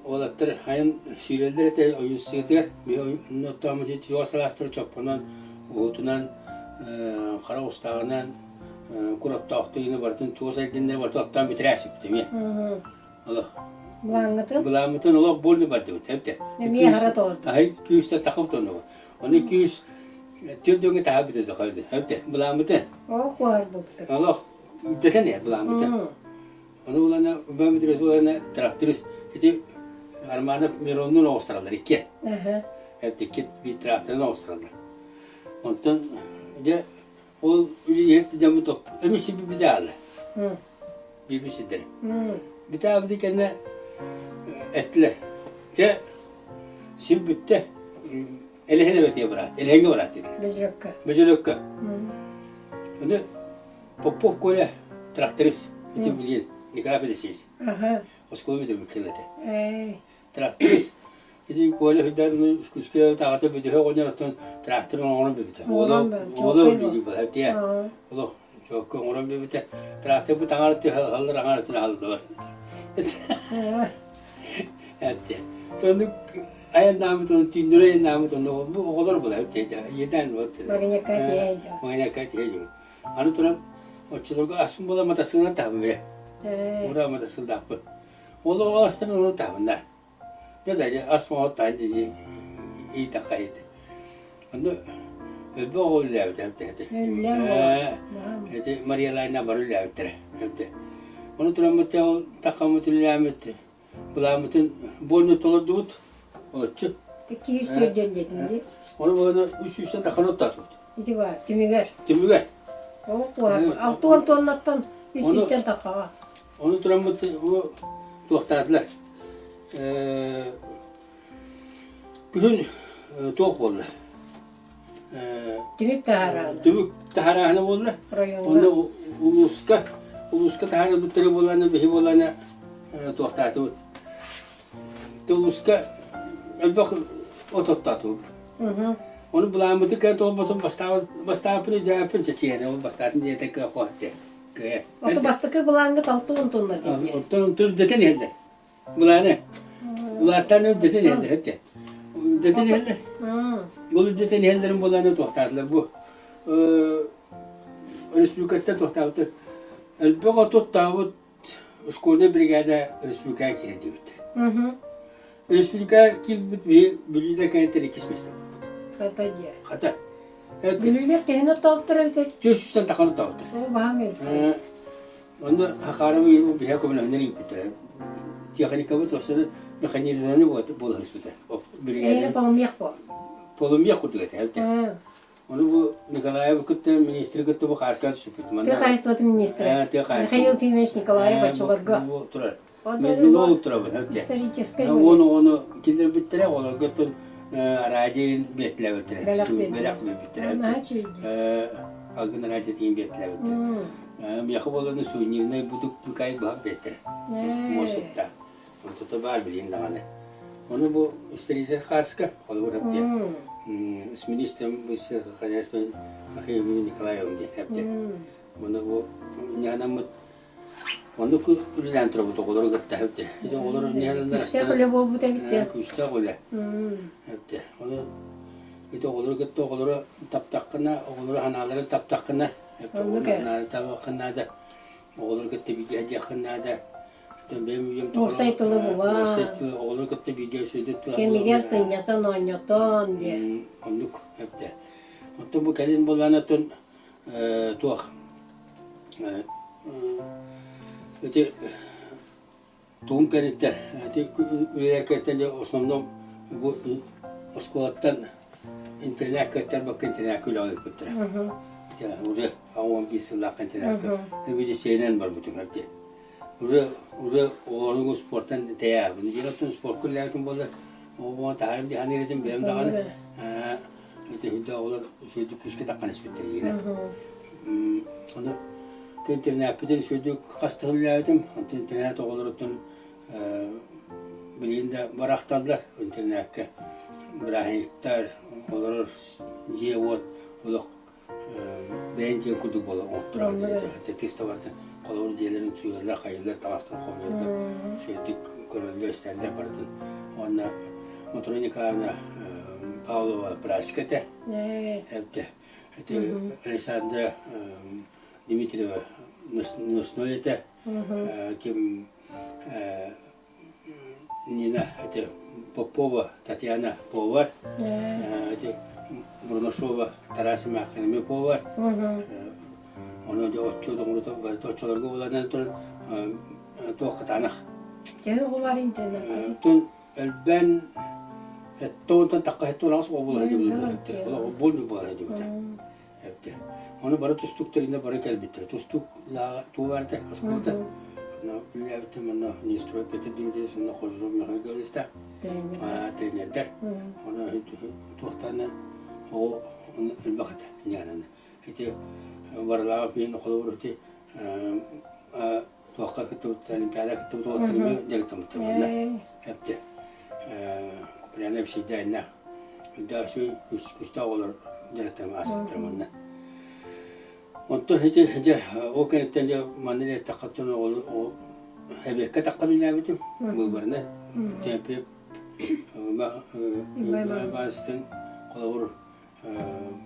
уолаттар хайын сүүрэллэр этэ ойуусчутугар онно чугас алаастары чоппонон уһутунан хара устааҕынан куроттоохтук барытын чугас эргиннэри барытын оттоон бүтэрээсиппит эмиэ олох Былааҥҥытын? Былааммытын олох буолну бардыбыт эбитэ. Эмиэ хара тоҕордо. Аһый күүстэр тахып тонуга. Оны күүс түр дөҥө таһа бүтэ дохойду. Эбитэ былааммытын. Ол куһар буолбута. Олох дэтэн ээ былааммытын. Ону булана Иван Петрович булана тракторист ити Арманов Мироннун оҕустараллар икки. Икки биир тракторын оҕустараллар. Онтон дьэ ол үлэһит дьоммут эмис битаалы. Биби сидэр. Битаабыты кэннэ эттилэр. Дьэ сир бүттэ. Элэһин эбэтиэ быраат. Элэһиҥҥэ быраат диэтилэр. Бөжөлөккө. Бөжөлөккө. Ону Попов Коля тракторист ити билиэн Николай Федосеевич. Оскуола бүтэрбит кыыл этэ. Тракторист ити Коля үрдээн үскүскэ таҕата бүдөһө оҕонньор оттон трактор оҥорон бүпүтэ. Уола уола билии була тиэ. Олох чуокка оҥорон бүпүтэ. Трактор бу таҥара тыһаллар аҥар өтүн аһаллыбат. Этте. Соннук айаннаабыт оны түүннэри айаннаабыт онно бу оҕолор була тиэ. Иэдээн вот. Магнякка тиэ. Магнякка тиэ. Аны туран, оччолорго аспын буола матасыылынан таһабын бэйэ. Ура матасыылдаахпын. Ол оҕо астарын ону таһабыннар. Дьэ да ас оҥо таһын дии иитахха иһит. Онно өлбө оҕо үллээбитэ эбитэ. Эти Мария бары үллээбиттэрэ эбитэ. Ону тураммыт ол таххаммыт үллээммит Былааммытын буолну толордубут. Олоччу. Икки үс төрдөн диэтим дии. Ону буолан үс сүүстэн таххан оттоотубут. Ити баар, түмүгэр. Түмүгэр. Ол куһаҕан. 60 тоннаттан үс сүүстэн таххаҕа. Ону тураммыт бу туохтаатылар. Күһүн туох буолла? Түмүк таһаарааһына. Түмүк таһаарааһына буолла. Онно улууска улууска таһаарылбыттара буоллаана биһи буоллаана туохтаатыбыт. Улууска элбэх от оттоотубут. Ону былааммыты кэ толботун бастаабыппын өйдөөппүн чэчиэнэ ол бастаатын диэтэ кыа хоһте кыа. Ото бастакы былааҥҥа талты онтунна диye. Оттон онтун дэтен иһэллэр. Былааны. Улааттан үрдэтин иһэллэр этэ. Үрдэтин иһэллэр. Ол үрдэтин иһэллэрин буолааны туохтаатылар бу. Республикаттан туохтаабыттар. Элбэх отуттаабыт школьная бригада республикаҕа киирэн диэбиттэр. Республика киирбит биһи Бүлүүдэ кэнниттэн иккис миэстэ буолбут. Хата диэ. Хата. Бүлүүлэр төһөнү оттообуттар эбитэ? Түөрт сүүстэн таханы оттообуттар. Ол баһаам эбит. Онно Хахаровы биһэ көмөлөһөннөр ииппиттэрэ. Техникабыт өссө механизманы буолаһыспыта. Эйэ полумех бо. Полумех курдук этэ. Ону бу Николаев кытта министри кытта бу хааскан сүппүт. Тыа хаһайыстыбатын министрэ. Михаил Ефимович Николаев оччолорго. Турар. Мен ол турабын. Историческай. Уон оҕону киллэрбиттэрэ, олорго оттон радио биэртилээбиттэрэ. Бэлэх биэрбиттэрэ. Алгын радиотын биэртилээбиттэрэ. Миэхэ буолларына сувенирнай будук быкай быһах биэртэрэ. Муосуктаах. Онтото баар билигин даҕаны. Ону бу историческай хааска холобур эптиэ. С министром хозяйства Михаилом Николаевым диэн эптиэ. Ону бу ньаанаммыт оннук үлэлээн турабыт оҕолору кытта эптиэ. Ити оҕолор ньаананнар Күүстээх үлэ буолбут эбит дьэ. Күүстээх үлэ. Эптиэ. Ону ити оҕолору кытта оҕолору таптаххына, оҕолору санааларын таптаххына Оннук ээ. Табыаххын наада. Оҕолору кытта бииргэ сылдьыаххын наада. Уопсай тылы булан. Уопсай тылы оҕолору кытта бииргэ үчүгэйдик тылы Кэмигэр сынньатан, оонньотон диye. Оннук эптэ. Оттон бу кэлин буолан оттон туох ити Тугум кэнниттэн ити үлэлэр кэнниттэн дьэ основном бу оскуолаттан интэринээккэ ыттарбакка интэринээккэ үлэҕэ ыыппыттара. Ити уже 11 сыллаах интэринээккэ эбидиссиэнэн барбытым эрдэ. Уже уже оҕолорун спортан тэйээбин. Дьиэ оттон спортка үлэлээбитим буоллар оҕо таһаарым дии саныыр этим бэйэм даҕаны ити үрдэ оҕолор үчүгэйдик күүскэ таххан испиттэр диинэ. Ону. Интэрнээппитин үчүгэйдик хас да үлэлээбитим. Онтон интэрнээт оҕолоруттан билигин да барахталлар интэрнээккэ. Бырааһынньыктар, олорор дьиэ-уот олох бэйэҥ дьиэҥ курдук буола оҥотторо тыс да барыта холобур дьиэлэрин сууйаллар, хайыыллар, таҥастарын хомуйаллар, үчүгэйдик көрөллөр-истэллэр барытын. Уонна Матрена Николаевна Павлова прачка этэ. Эбтэ. Ити Александра Дмитриева ночной этэ. Ким Нина ити Попова Татьяна повар, ити Бурнашова Тарас эмээххин эмиэ повар. Ону дьэ оччо доҥурута барыта оччолорго буланан туран туох кытаанах. Төһө оҕолор интернакка? Тун элбэн 70 тахха 78 оҕо була сылдьыбыт. Ол буолну була сылдьыбыта. Эптэ. Ону бары тустуук тэринэ бары кэлбиттэр. Тустуук тугу барыта оскуолата. Үлэлээбиттэр манна Нестеров Петр Дмитриевич уонна Кожуров Михаил Гавриловичтаах тренердэр. Ону туохтаана оҕо элбэх этэ иньээнэ. Ити барылаах мин холобур ити туохха кыттыбыт Олимпиада кыттыбыт уолаттарым дьарыктаммыттар манна. Эптэ. Куприяна Евсейдайна Үрдээх үчүгэй күстээх оҕолор дьарыктарым ааспыттара манна. Онтон ити дьэ ол кэнниттэн дьэ манна эттэххэ оҕолор эбиэккэ таххан үлэлээбитим быыбарынан. Тэпиэп Ивановичтын холобур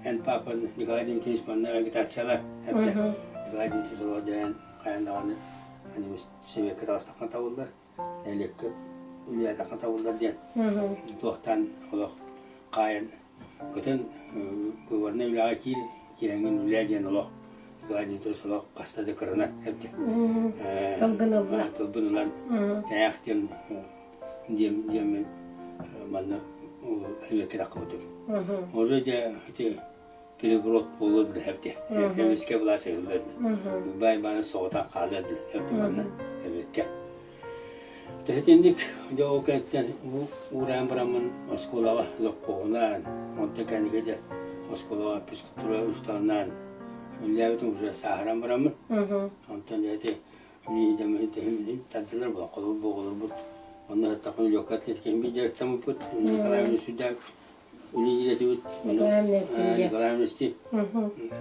эн папан Николай Дмитриевич манна агитациялар эптэ. Николай Дмитриевич олоҕо дээн хайаан даҕаны сэбиэккэ таҕыстахха табыллар. Нэһилиэккэ үлэлээтэххэ табыллар диэн туохтаан олох хаайан кытын выборнай үлэҕэ киир киирэҥҥин үлээ диэн олох Николай Дмитриевич олох хаста да кыранан эбитэ. Тылгын ылла. Тылбын ылан тээх диэн диэн диэммин манна эбиэккэ таххыбытым. Уже дьэ ити переброд буолуо да эбитэ. Эмискэ былаас ыһыллар Бай бааны соҕотон хаалыа эбитэ манна эбиэккэ. Тэһитинник дьэ ол кэнниттэн уураан бараммын оскуолаҕа лоппоҕунаан, онтон кэнники дьэ оскуолаҕа физкультура учууталынаан үлэлээбитим уже сааһыран бараммын. Онтон дьэ ити тардылар буолан холобур буолларбыт онно саттахпына легкая атлетика биир дьарыктаммыппыт Николай Иванович сүрдээх үлэлиир Николай Иванович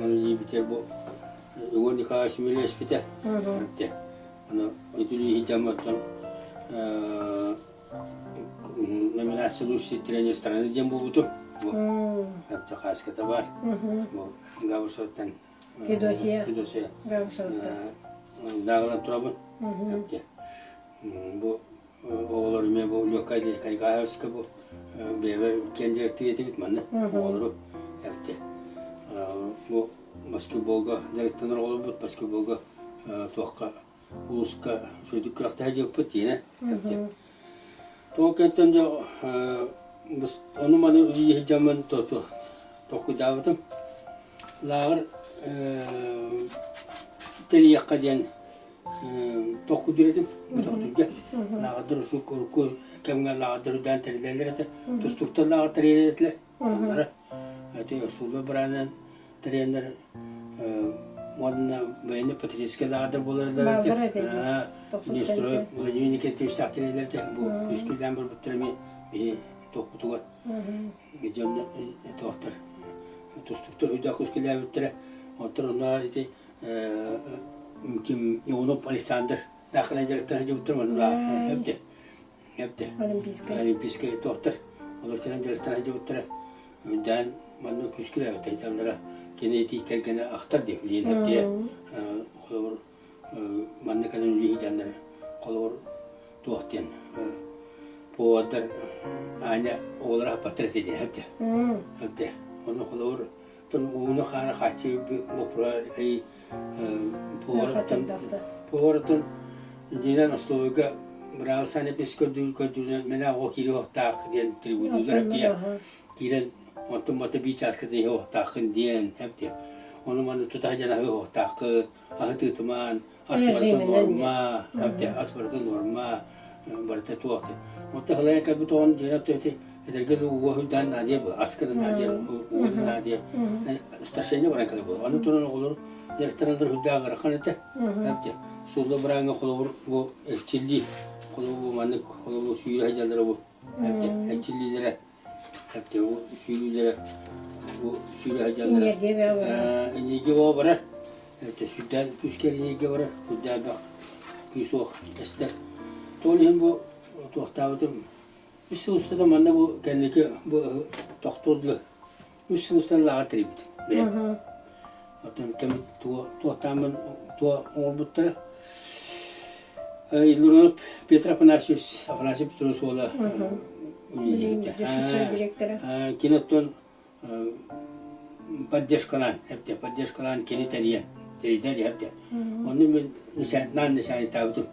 үлэлиибитигэр бу Егор Николаевич үлэлэспитэ Аны үтүлүү дьаммыттан номинация лучший тренер страны диэн буолбутум. Бу Хаската бар. Бу Габышевтан Федосия. Федосия. Габышевтан. Дагылан турабын. Бу оҕолор эмиэ бу Лёка Николаевска бу бэйэбэр киэн дьарыктыыр манна оҕолору эбитэ. Бу баскетболга дьарыктанар оҕолорбут баскетболга туохха улууска үчүгэйдик күрэхтэһэ диэппит диэнэ эбитэ. Туох кэнниттэн дьэ ону маны үлэлии сылдьаммын толкуйдаабытым. Лааҕыр тэрийиэххэ диэн толкуйдуур этим бөтөхтүүргэ. Лааҕырдар урукку кэмҥэ лааҕырдар үрдээн тэриллэллэр этэ. Тустууктар лааҕыр тэрийэр этилэр. Аллара ити сууллар быраанан тэрийэннэр уонна военно-патриотическай лааҕырдар буолаллар этэ. Нестрой Владимир Никитичтаах тэрийэллэр этэ. Бу күүскүлээн барбыттар эмиэ биһи туохпутугар дьонно туохтар тустуктар үрдээх күүскүлээбиттэрэ. Оттон онно ити ким Иванов Александр даахынан дьарыктана сылдьыбыттар манна эбдэ эбдэ Олимпийскай. Олимпийскай туохтар олор кэлэн дьарыктана сылдьыбыттара үрдээн манна күүскүлээбиттэр италлара кини ити кэргэнэ ахтар дии билиэн эбдиэ холобур манна кэлэн үлэһитэннэр холобур туох диэн повардар Аня оҕолоро аппаттар этэ диэн эбдэ эбдэ ону холобур ууну хаары хааччыы боппуруоһа поварыттан поварыттан дьиҥинэн остолобуойга быраабы санэпис көрдүүнэн мэнэ оҕо киириэ уохтаах диэн трибунулар эптиэ киирэн оттон мата биир чааската иһэ уохтааххын диэн эптиэ ону маны тута дьэн аһыы уохтааххыт аһы тыытымаан ас барыта нуорма эптиэ ас барыта нуорма. Барыта туох ти. Онто халайа кэлбит оҕон дьиэ ити этэргэ уо хүлдээн наадыйа бу аскырын наадыйа уолун наадыйа старшина баран кэлэ буолар. Аны туран оҕолор директоралар хүлдээх ыарахан этэ. Эпте суулла бырааҥҥа холобур бу эрчиллии холобур бу маннык холобур сүүрэ сылдьаллара бу эпте эрчиллиилэрэ эпте бу сүүрүүлэрэ бу сүүрэ сылдьаллара Энергия барар. Энергия бөҕө барар. Эпте сүрдээх күүскэ энергия барар, сүрдээх элбэх күүс уох эстэр. Тоҕо иһин бу туохтаабытым үс сыл устата манна бу кэнники бу тохтуур дылы үс сыл устата лааҕыр тэрийбит бэйэм. Оттон кэм туохтааммын туо оҥорбуттара. Илларионов Петр Афанасьевич, Афанасий Петрович уола директора. Кини оттон поддержкалаан, эптэ поддержкалаан кини тэрийэн, тэрийдэ диэхтэ. Онно мин нысаан нысаанитаабытым.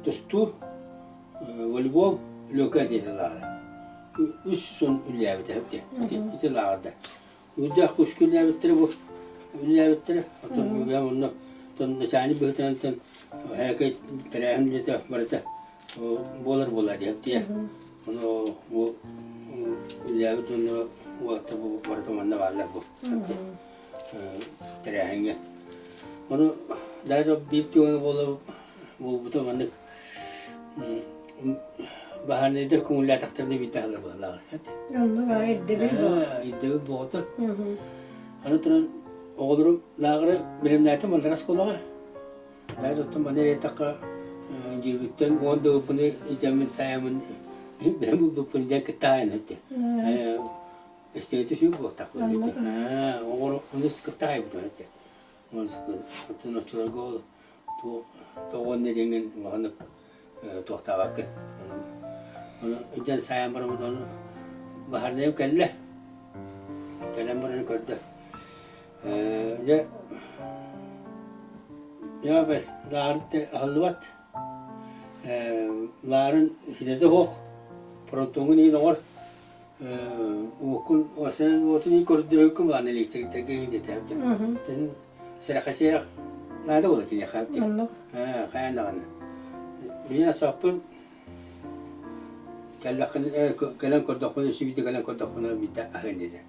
Тустуу, волейбол, лөкө диэти лааҕыра. Үс сон үллээбитэ эптэ. Ити лааҕырда. Үрдээх күүскэ үллээбиттэрэ бу үллээбиттэрэ. Оттон үгэм онно тон начальник быһыытынан һээкэй тэрээһин үлэтэ барыта буолар буолар диэптиэ. Ону бу үллээбит дьонноро уолаттар бу барыта манна бааллар бу тэрээһиҥҥэ. Ону даже биир түгэҥэ буолар буолбута маннык баһаарынайдар көҥүллээтэхтэринэ биирдэ аһыллар быһыылааҕа. Оннук аа ирдэбил буолар. Ирдэбил буолта. Аны туран оҕолорум лааҕыры бэлэмнээтим мандар оскуолаҕа. Даже оттон маны эриэтэххэ дьиэбиттэн уон да ыппыны илдьэммин сайаммын бэйэм ылбыппын дьэ кыттаайын этэ. Эстиэти сүүр буолтах оҕолор ону кыттаайбытым этэ. Оттон оччолорго ол тоҕо диэҥҥин улаханнык туохтаабаккын. Ону илдьэн сайан бараммыт ону баһаарынайым кэллэ. Кэлэн баран көрдө. Дьэ я бэс лаарын аһыллыбат. Лаарын ситэтэ суох. Фронтоҥҥун иин оҥор. Уоккун уотун иин көрдөрөккүн баҕана электриктергэ иин диэтэ. Сэрэхэчиэх наада буола киниэхэ. Хайаан даҕаны. Билин асаппын кэллэххинэ кэлэн көрдөхпүнэ сүбүтэ кэлэн көрдөхпүнэ биирдэ аһыан диэтэ.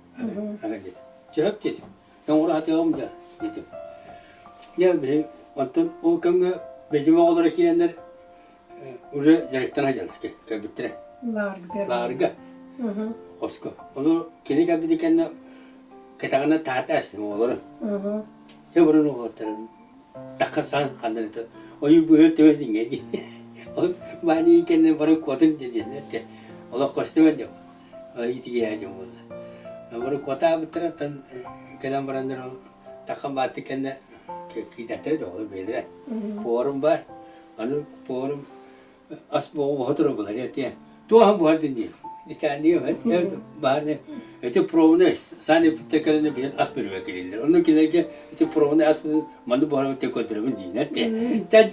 Аһыан диэтэ. Чөһөп диэтим. Оҥоро сатыаҕым да диэтим. Дьэ биһи оттон ол кэмҥэ бэдьимэ оҕолоро киирэннэр уже дьарыктана сылдьаллар кэлбиттэрэ. Лаарга. Лаарга. Хоско. Ону кини кэлбитин кэннэ кэтэҕинэ таата эсин оҕолору. Дьэ бұрын оҕолорун тахсан ханна ойуу быһыы төбө диҥҥэ Ол бааныы кэннэ бары куотун диэн этте. Олох көстүбэт диэн. Итигээһэ диэн буолла. Бары куотаабыттара тан кэлэн бараннар ол таххан баатты кэннэ киирдэхтэрэ да ол бэйэлэрэ. Поварым бар. Аны поварым ас буоҕу буһа турар буолар этиэ. Туоһан буһар дии. Итааннига баар эти пробный саани бүттэ кэлэнэ билэн ас бөрүбэ кэлиллэр. Онно кинилэргэ ити пробный ас манны буһарбыт те көрдөрөбүн диинэр те. Тэн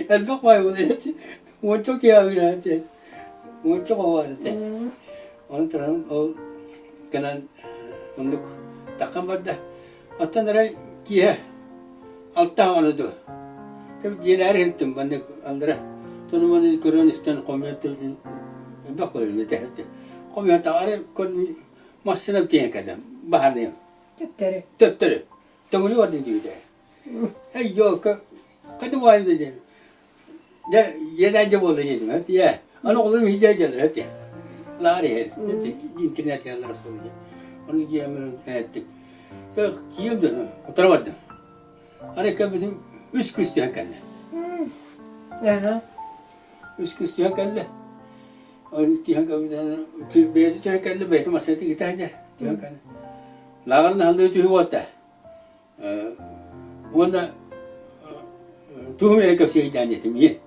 Элбэх баай буолар эти. Уонча киһи этэ. Уонча баар этэ. Ону туран ол кэнэн оннук таххан барда. Оттон арай киэһэ алтаах аны дуо. Тэп дьиэлээри иһиттим маннык андара. Тону маны көрөн истэн хомуйан элбэх буолар этэ. Хомуйан таҕары көр массыынам тиийэн кэллим. Баһарныйым. Төптөрү. Төптөрү. Төҥүлү бардым диэбитэ. Эй, ёлка, хата баайда диэн. Дьэ, иэдээн дьэ буолла диэтим, эт, Аны оҕолорум иһдьэ дьэлэр, эт, Лаар иһэр, интернет иһэллэр оскуола Ону киэмин эттим. Кием дьону, утары бардым. Аны кэлбитим үс кыс түһэн кэллэ. Үс кыс түһэн кэллэ. Түһэн кэлбитин, бэйэтэ түһэн кэллэ, бэйэтэ массыына ыыта сылдьар, түһэн кэллэ. Лааҕырын аһыллыы түһүү буолта. Уонна тугум эрэ кэпсиэйдээн диэтим ийэ.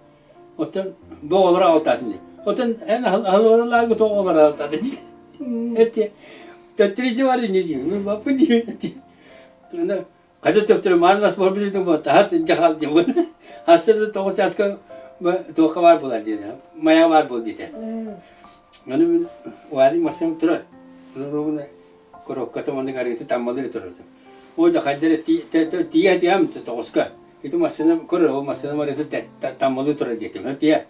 Оттон бу оҕолору аҕалтаатын диye. Оттон эн аһылларга тоҕо оҕолору аҕалтаатын диye. Эти төттөрү бар ини диим. Мин баппын диим. Аны хайда төптөрү мааннас буолбут этим бу таһат дьахал диим. Хасса тоҕус чааска туохха баар буолар диэтэ. Майа баар буол диэтэ. Аны мин уазик массыынам турар. Коробката маннык арыыты таммалыы турар. Оо, дьэ хайда эрэ тиийэ тиийэм тоҕуска. Ити массыына көрөр, ол массыына барыта таммалыы турар диэтим. Тиэ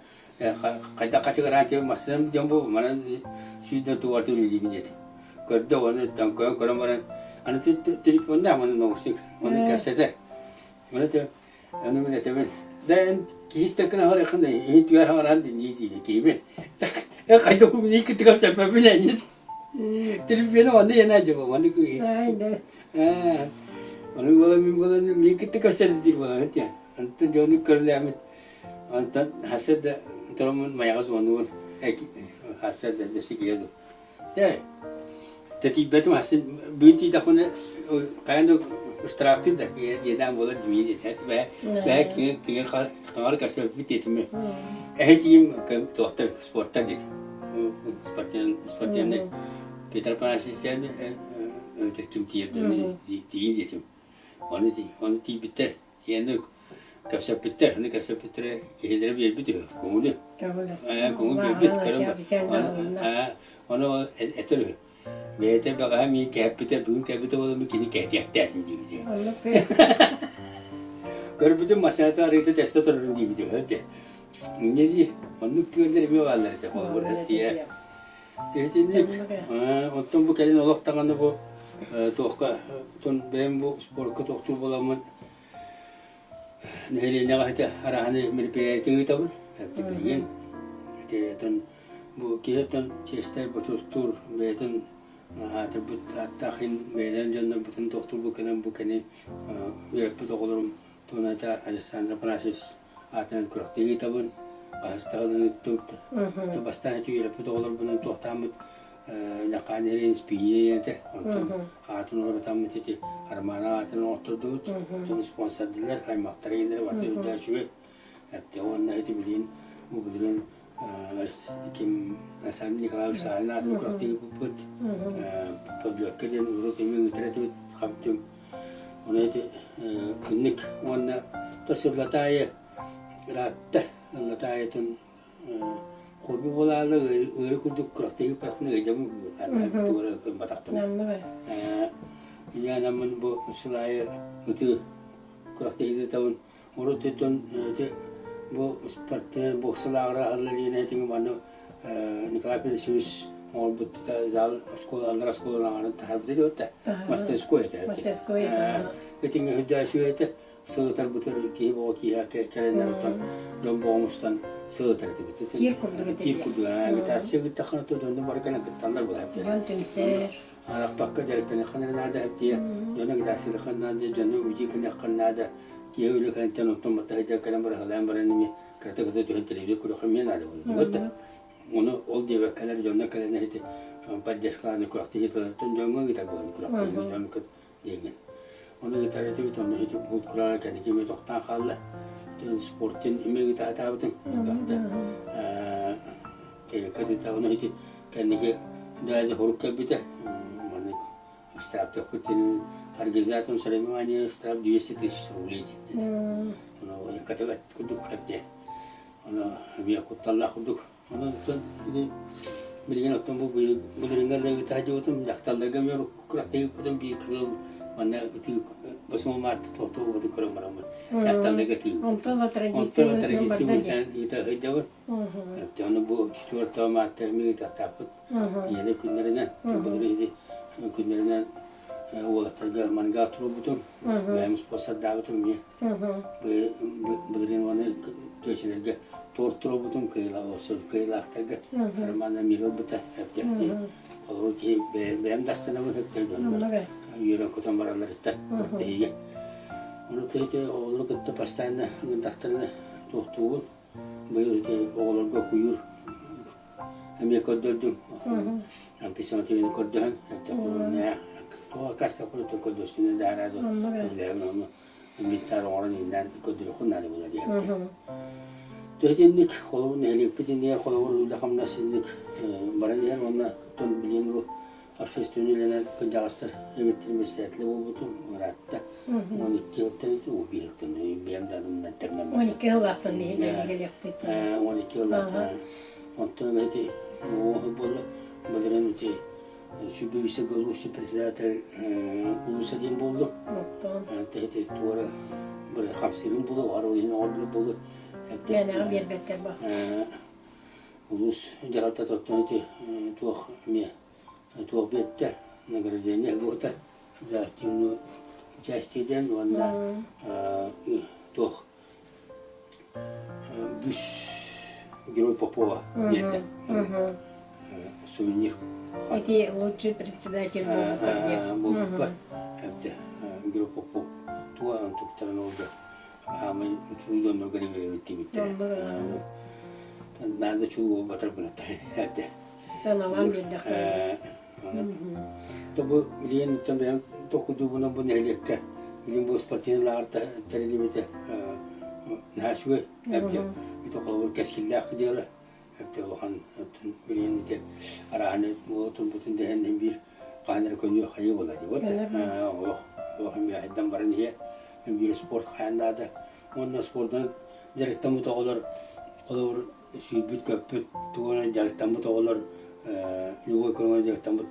хайдах хачыгыраан тиэ массыынам дьон бу манан сүүрдэн тугар үлэлиибин диэтим. Көрдө уонна көрөн көрөн баран аны телефоннаах маны наушник оны кэпсэтэр. Оны Аны мин этэбин, да эн киһи истэргин аһарыаххын да иһин түгэр хаҥараан дии диибин киһибин. Э хайдах бу кыттыгар сөппөппүн эйит. Телефону онно яна дьыбы манны кыһы. Э Аны буола мин буола мин кытта көрсөдү диир буолан этэ. Онтон дьону көрүлээмит. Онтон хасса да торомун майаҕас уонугун хасса да дөссө ду. Дээ Тэтийбэтим асын бүгүн тиийдэхпинэ хайаан да ыстырааптыыр да иэдээн буолар димиин этэ бээ бээ киҥир киҥир хаҥар көрсөбүт диэтим эһи тиийим туохтар спорттар диэтим спортивный спортивный Петр Афанасьевич өтөр ким тиийэр тиийин диэтим ону ону тиийбиттэр Тиэнник кэпсэппиттэр, аны кэпсэппиттэрэ киһилэрэ биэрбит үһү, көҥүлү. Көҥүл биэрбит, көрөн Ону этэр үһү. Бэйэтэ бэҕэһээ миигин кэһэппитэ, бүгүн кэлбитэ буолан кини кэһэтиэхтээтим диэбитэ. Көрбүтүм массыыната арыыта тэстэ турарын диэбит үһү этэ. Инньэ диир, оннук түгэннэр эмиэ бааллар этэ, холобур этиэ. Итинник, оттон бу кэлин олох даҕаны бу туохха, бэйэм бу спорка тохтуур буоламмын нэһилиэнньэҕэ ити арааһынай мероприятие ыытабын. Билигин ити оттон бу киһи оттон чиэстэй бочуостуур бэйэтин аатырбыт ааттаах иһин бэйэлэрин дьоннорбутун тохтуур бу кэнэн бу кэни үөрэппит оҕолорум туоната Александр Афанасьевич аатынан күрэхтэһии ыытабын хаһыс таһынан ыыттыбыт бастаан ити үөрэппит оҕолорбунан туохтааммыт Ньакаан Иһирин Спиния этэ онтон аатын уларытаммыт ити Армана аатын оҥоттордубут оттон спонсордылар аймахтара иһиннэрэ барыта үрдээ үчүгэй эптэ уонна ити билигин бу билигин ким Александр Николаевич Саалин аатын күрэхтэһии ыыппыт подлетка диэн урут эмиэ ыытар этибит хам-түм Ону ити күннүк уонна тос ыллатаайы ыраатта. Ыллатаайытын хобби буолаалы ыары курдук күрэхтэһии ыппатахпына ыйдамын тугу кымматахпына. Инньэ бу сыл аайы ытыы күрэхтэһии ыытабын. Урут өттүн ити бу спортивнай бокса лааҕыра аһыллар диэн этиҥ манна Николай Петрович оҥорбут зал оскуола аллар оскуола лааҕырын таһаарбыта диэбит мастерской этэ. Мастерской этэ. Итиҥҥэ үрдээсү этэ сылытарбытыр киһи боҕо киһи кэлэннэр оттон дьон боҕо мустан сылытар этибит. Тиир курдук этэ. Тиир курдук. Агитация гыттаххына то дьонно бары кэлэн кытталлар буолар. Дьон түмсэр. Арахпакка дьарыктаныахха наада эптиэ дьоно агитациялыахха наада дьону үдии гыныахха наада киһи үлэ кэнниттэн оттон баттаһыйда кэлэн быраһалаан баран эми кырата кыта түһэн телевизор көрүөххэ эмиэ наада буолар да ону ол диэбэккэлэр дьонно кэлэн ити поддержкалааны күрэхтэһии тылыттан дьоҥҥо ыытар буолан күрэхтэһии дьон диэҥҥин ону ыытар этибит онно ити булт кураана кэнники эмиэ тохтоон хаалла ити спортин эмиэ ыытаатаабытым элбэхтэ кэликка ону ити кэнники даже хорук кэлбитэ маннык штрафтаппыт организатором соревнования штраф 200 тысяч рублей диэн ону иккатыбат курдук эбдэ ону эмиэ кутталлаах курдук онон оттон билигин оттон бу былырыыҥҥа ыыта сылдьыбытым дьахталларга эмиэ күрэхтэһииппитин биир кыыл манна ытыы басмамаат туохтуубутун көрөн бараммын дьахталларга ытыы Онтон ла традиция онтон традиция ыыта сылдьабын Ону бу четвертого марта эмиэ ыытахтаахпыт. Ийэлэр күннэринэн, былырыын күннэринэн уолаттарга мангал туруорбутум, бэйэм спонсордаабытым эмиэ. Былырыын уонна тиэчэлэргэ торт туруорбутум, кыайыылаахтарга Роман Амир ылбыта, эптээхтии. Холобур киһи бэйэм да астынабын эптээ дьоннор үөрэн-көтөн баралларыттан күрэхтэһиигэ. Ону оҕолору кытта постоянно ыҥырдахтарына туохтуубун. Быйыл ити оҕолорго куйуур эмиэ көрдөрдүм. Письмотивины көрдөһөн, туох аккаастаппытыттан көрдөстүнэ да араас үлэһим ону инвентарь оҥорон ииннээн көрдөрүөххүн наада буолар диэбитэ. Итинник холобур нэһилиэкпит иннигэр холобур үлэ-хамнас инник баран иһэр уонна оттон билигин бу общественнай үлэнэн кырдьаҕастар эбиттэрин председателэ буолбутум ыраатта. 12 сылтан ити убиһыктан бэйэм да анымнан тэҥнэн 12 сыллаахтан нэһилиэктик 12 сыллаахтан онтон ити уоһу буолла былырын ити сүбүбүсэ галуси председатель улууса диэн буоллум. Ити туора хамсыырым буолуо, баҕар ол иһин оҕолору буолуо. Мээнэҕэ биэрбэттэр ба. Улуус дьаһалтата оттон ити туох эмиэ туох биэттэ награждение буолта за активную участие диэн уонна туох үс Герой Попова диэтэ сувенир. Ити лучший председатель буолбуттар диye. Буолбуппар эбде Герой Попов туга онтуктарын олду аамай чулуу дьоннорго диэбиттэр. Наада чулуу буолбатар буната эбде. Саналаан биэрдэхтэрэ. То бу билигин бэйэм токудуубунан бу нэһилиэккэ билигин бу спортивный лааҕыр тэриллибитэ наһаа үчүгэй эбдэ ити холобур кэскиллээх дьыала эбдэ улахан билигин ити арааһыны буола турбутун дэһэн биир хаһан эрэ көнүө хайыы буола дии вот олох олох айдан баран иһэ биир спорт хайан наада уонна спордунан дьарыктаммыт оҕолор холобур сүүрбүт-көппүт, тугунан дьарыктаммыт оҕолор любой көрүҥүнэн дьарыктаммыт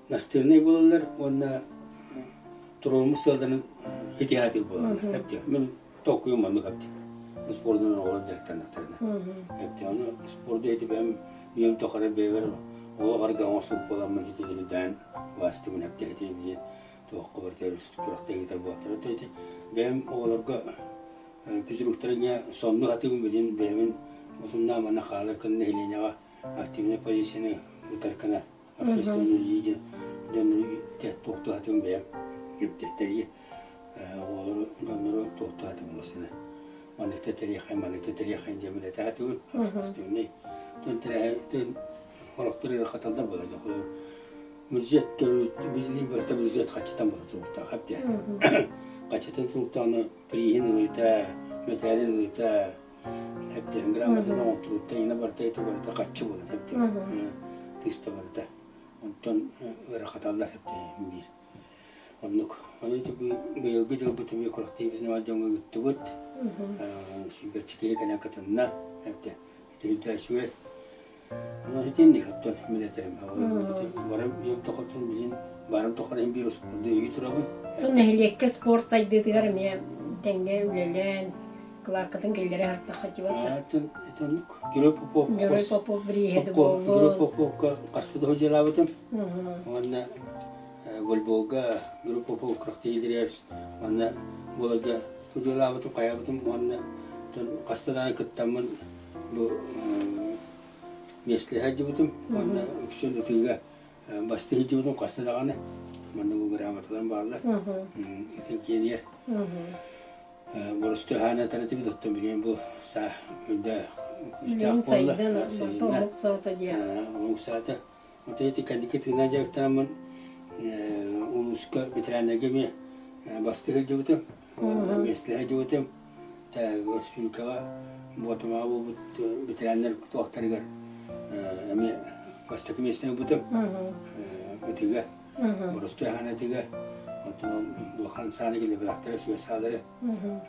настырнай буолаллар уонна туруоруммут сыалларын итиһаатыыр буолаллар. Эптэ мин толкуйум маннык эптэ. Спордунан оҕолор дьарыктаннахтарына. Эптэ ону спорду ити бэйэм үйэм тухары бэйэбэр олох арга оҥостубут буоламмын итини үрдээн убаастыбын эптэ ити билигин туохха барытыгар күрэхтэһиитэр буолтара. То ити бэйэм оҕолорго Физруктар эмиэ соннук атыыбын билин бэйэбин утумнаан манна хаалар гына нэһилиэнньэҕэ активнай позицияны ыытар гына общественный лидер дьоннору туохтуһатыым бэйэм тэрийэ оҕолору дьоннору туохтуһатыым осына маннык тэриэхэй маннык тэриэхэй диэн билэтэ сатыыбын общественный тон тэрээһин орохтор ыарахаталлар буолар дьэ бюджет билии барыта бюджет хаччытан буола туруктаах эбдэ хаччытан туруктаҕына Прииһин ылыыта, мэтээлин ылыыта, эптиһин грамотаны оҥотторууттан иҥэ барыта ити барыта хаччы буолан эптиһин тыста барыта. Онтон ыарахаталлар эптиһин биир. Оннук. Ону ити быйылгы дьылбыт эмиэ күрэхтэһиибитин дьоҥҥо ыыттыбыт. Сүүрбэччэ киһи кэлэн кытынна. Эптэ. Ити үрдэ үчүгэй. Онон итинник оттон мин этэрим барым ийэм тохотун билин барым тохор иһин биир успуорду өйүү турабын. Ту нэһилиэккэ спорт сайдыытыгар эмиэ тэҥҥэ үлэлээн кылааккатын киллэрэ сыртахха тибата. Итинник Герой Попов Герой Попов бирииһэ буоллун. Герой Поповка хаста да дьыалаабытым. Уонна волейболга Герой Попов күрэхтэһиилэригэр манна буоларга судьуйалаабытым, хайаабытым уонна хаста даҕаны кыттаммын бу миэстэлэһэ сылдьыбытым уонна үксүн ытыыга бастыы сылдьыбытым хаста даҕаны манна бу грамоталарым бааллар ытыы киэнигэр боростуой хаана этэр этибит оттон билигин бу саа үрдэ күүстээх буолла омук саата диэн омук саата вот эти кэнники тыынан дьарыктанаммын улууска ветераннарга эмиэ бастыы сылдьыбытым миэстэлэһэ сылдьыбытым республикаҕа Буотамаҕа буолбут ветераннар туохтарыгар эмиэ бастакы миэстэни ылбытым ытыга боростуой хаан ытыга оттон улахан сааны килэбэхтэрэ сүгэ саалары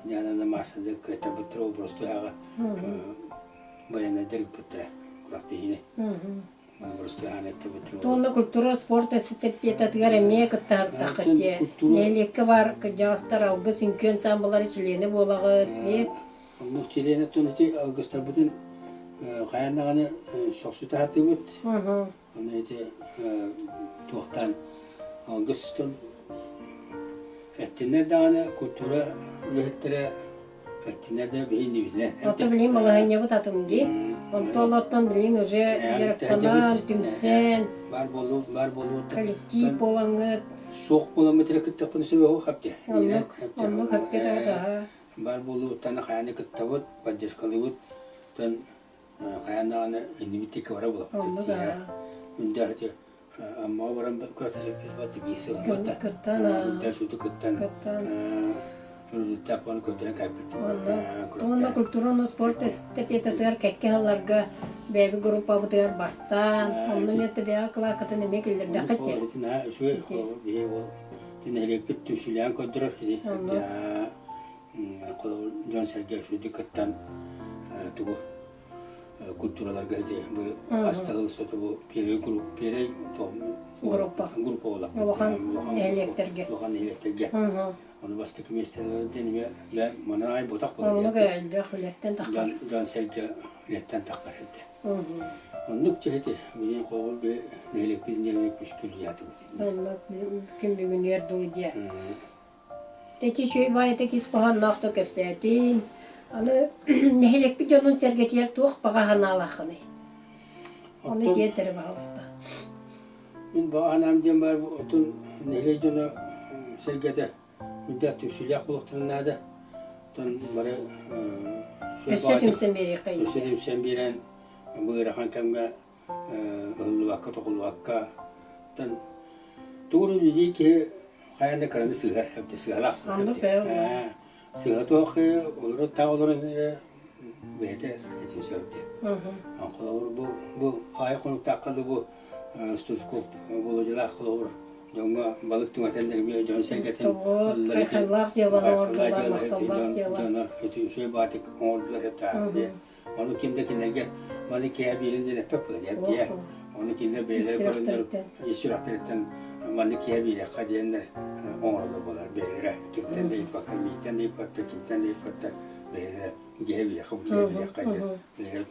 ньаанана маастардар кыаттарбыттара ол боростуой ааҕа байанайдар ыппыттара күрэхтэһиини Туонна культура спорт эстафетатыгар эмиэ кыттаһардаххыт дии. Нэһилиэккэ баар кырдьаҕастар алгыс үҥкүү ансаамбыллара чилиэнэ буолаҕыт дии. Оннук чилиэнэ тон ити алгыстарбытын хайаан даҕаны сөхсүтэ сатыыбыт. Ону ити туохтаан алгыс эттиннэр даҕаны культура үлэһиттэрэ Өттүнэ да биһинибитинэн. Ото билигин балаһыанньабыт атын дии. Онто олортон билигин уже дьарыктанан, түмсэн, бар болу, бар болу. Коллектив буолаҥҥыт. Суох буоламмыт эрэ кыттахпын сөбө хапте. Оннук, оннук хапте да Бар болу тана хайаны кыттабыт, поддержкалыыбыт. Тон хайан даҕаны иннибит тикки бара булаппыт. Оннук аа. Үндэ Аммаҕа баран күрэхтэспиппит бат биир сыл буолла. Кыттан Үндэ кыттан. Кыттан. Результат көрдөрөн кэлбит. Уонна культура уонна спорт эстафетатыгар кэккэ сылларга бэйэбит группабытыгар бастаан, онно эмиэ бэйэҕэ кылааккатын эмиэ киллэрдэххит дии. Итина үчүгэй биһи ол нэһилиэкпит түмсүүлээн көрдөрөр ити дьон-сэргэ үчүгэйдик кыттан тугу культураларга ити бу астагыл устата бу первый групп первый группа группа буолар улахан нэһилиэктэргэ улахан нэһилиэктэргэ. Ону бастакы миэстэлэрин эмиэ манан аай ботах буолар. Оннук элбэх үлэттэн таххар. Дьон сэргэ үлэттэн таххар этэ. Оннук чэһити билин холобур би нэһилиэкпит ньиэмэ күскүлүйаатыбыт. Оннук күн бүгүнүгэр дылы диэ. Тэти үчүгэй баайыта кис хоһоонноох да кэпсээтин. Аны нэһилиэкпит дьонун сэргэтигэр туох баҕа санаалааххыный? Ону диэтэрэ баҕалыста. Мин баҕа санаам диэн баар отун нэһилиэк дьоно сэргэтэ үрдээх түмсүүлээх буолуохтарын наада. Оттон бары Өссө түмсэн биэриэххэ Өссө түмсэн биэрэн бу ыарахан кэмҥэ ыһыллыбакка, тоҕуллубакка оттон тугу үлэлии киһи хайаан да кыраны сыыһар, эбэтэр сыыһалаах Сыыһа туох олору таах олорон эрэ бэйэтэ этин сөптө. Холобур бу бу аайы хонуктаахха да бу Стручков Володялаах холобур дьоҥҥо балык түҥэтэн эмиэ дьон сэргэтин Хайхаллаах дьыаланы оҥордулар, махталлаах дьыала. Дьоно үчүгэй баатык оҥордулар эптээхсийэ. Ону ким да кинилэргэ маны киһи биирин диэн эппэт буолар диэ. Ону кинилэр бэйэлэрэ көрөннөр ис сүрэхтэриттэн маннык киһи биэриэххэ диэннэр оҥороллор буолар бэйэлэрэ. Кимтэн да ыйыппакка, мииттэн да ыйыппаттар, кимтэн да ыйыппаттар бэйэлэрэ бу киһи биэриэххэ, бу киһи биэриэххэ диэн бэйэлэрэ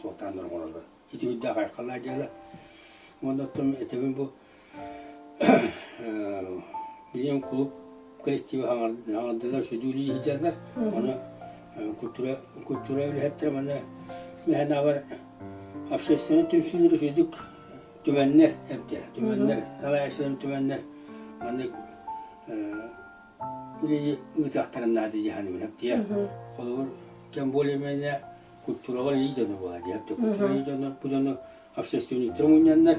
туохтаан оҥороллор. Ити үрдээх айхаллаах дьыала. Уонна оттон этэбин бу билигин кулууп коллектива хаҥардылар, сүдүүлүү сылдьаллар. Ону культура культура үлэһиттэрэ манна мэһэнээҕэр общественнай түмсүүлэри үчүгдүк түмэннэр эбитэ. Түмэннэр, салайааччыларын түмэннэр маннык үлэни ыытыахтарын наада дии саныыбын эптиэ. Холобур, кем более-менее культураҕа илии дьоно буолар дии. Культура илии дьоно бу дьону общественниктар мунньаннар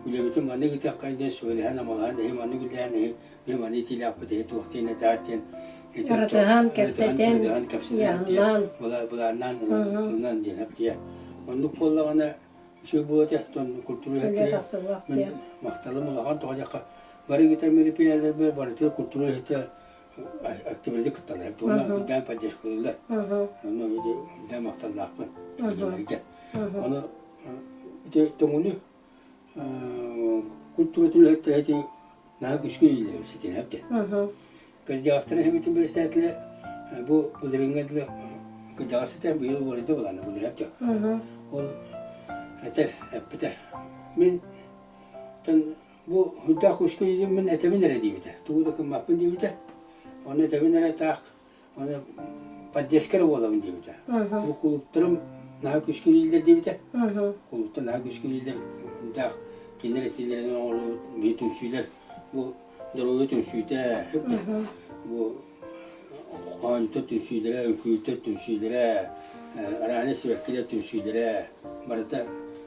үлэбитин маннык ыытыахха диэн сүбэлэһэн-амалаһан эһи маннык үлэлээн эһи биһи маны итиилээхпит эһи туох диэн этээт диэн Ырытыһан, кэпсэтэн, кэпсэтэн былааннаан ылынан диэн эптиэ. Оннук буоллаҕына үчүгэй буолуо этэ. Оттон культура үлэһиттэрэ мин махталым улахан тоҕо диэххэ бары ыытар мероприятиеларбар барытыгар культура үлэһитэ активнайдык кытталлар. Уонна үрдээн поддержкалыыллар. Онно үрдээн махталлаахпын кинилэргэ. Ону ити тоҥуну культуратын үлэһиттэрэ ити наһаа күүскэ үлэлиир ситиһэр дэ. Кырдьаҕастарын эһэбитин бэрэстээтэлэ бу былырыыҥҥа дылы кырдьаҕас этэ быйыл уларыйда былаана былырыап дьэ. Ол этэр эппитэ. Мин бу үрдээх күүскэ үлэлиирмин этэбин эрэ диэбитэ. Тугу да гыммаппын диэбитэ. Ону этэбин эрэ таах Аны поддержка эрэ буолабын диэбитэ. Бу кулууптарым наһаа күүскэ үлэлииллэр диэбитэ. Кулууптар наһаа күүскэ үлэлииллэр. Даах кинилэр этиилэринэн оҥоруллубут биир түмсүүлэр бу доруобуйа түмсүүтэ бу хоонтор түмсүүлэрэ, үҥкүүтэр түмсүүлэрэ, арааны сибэккилэр түмсүүлэрэ барыта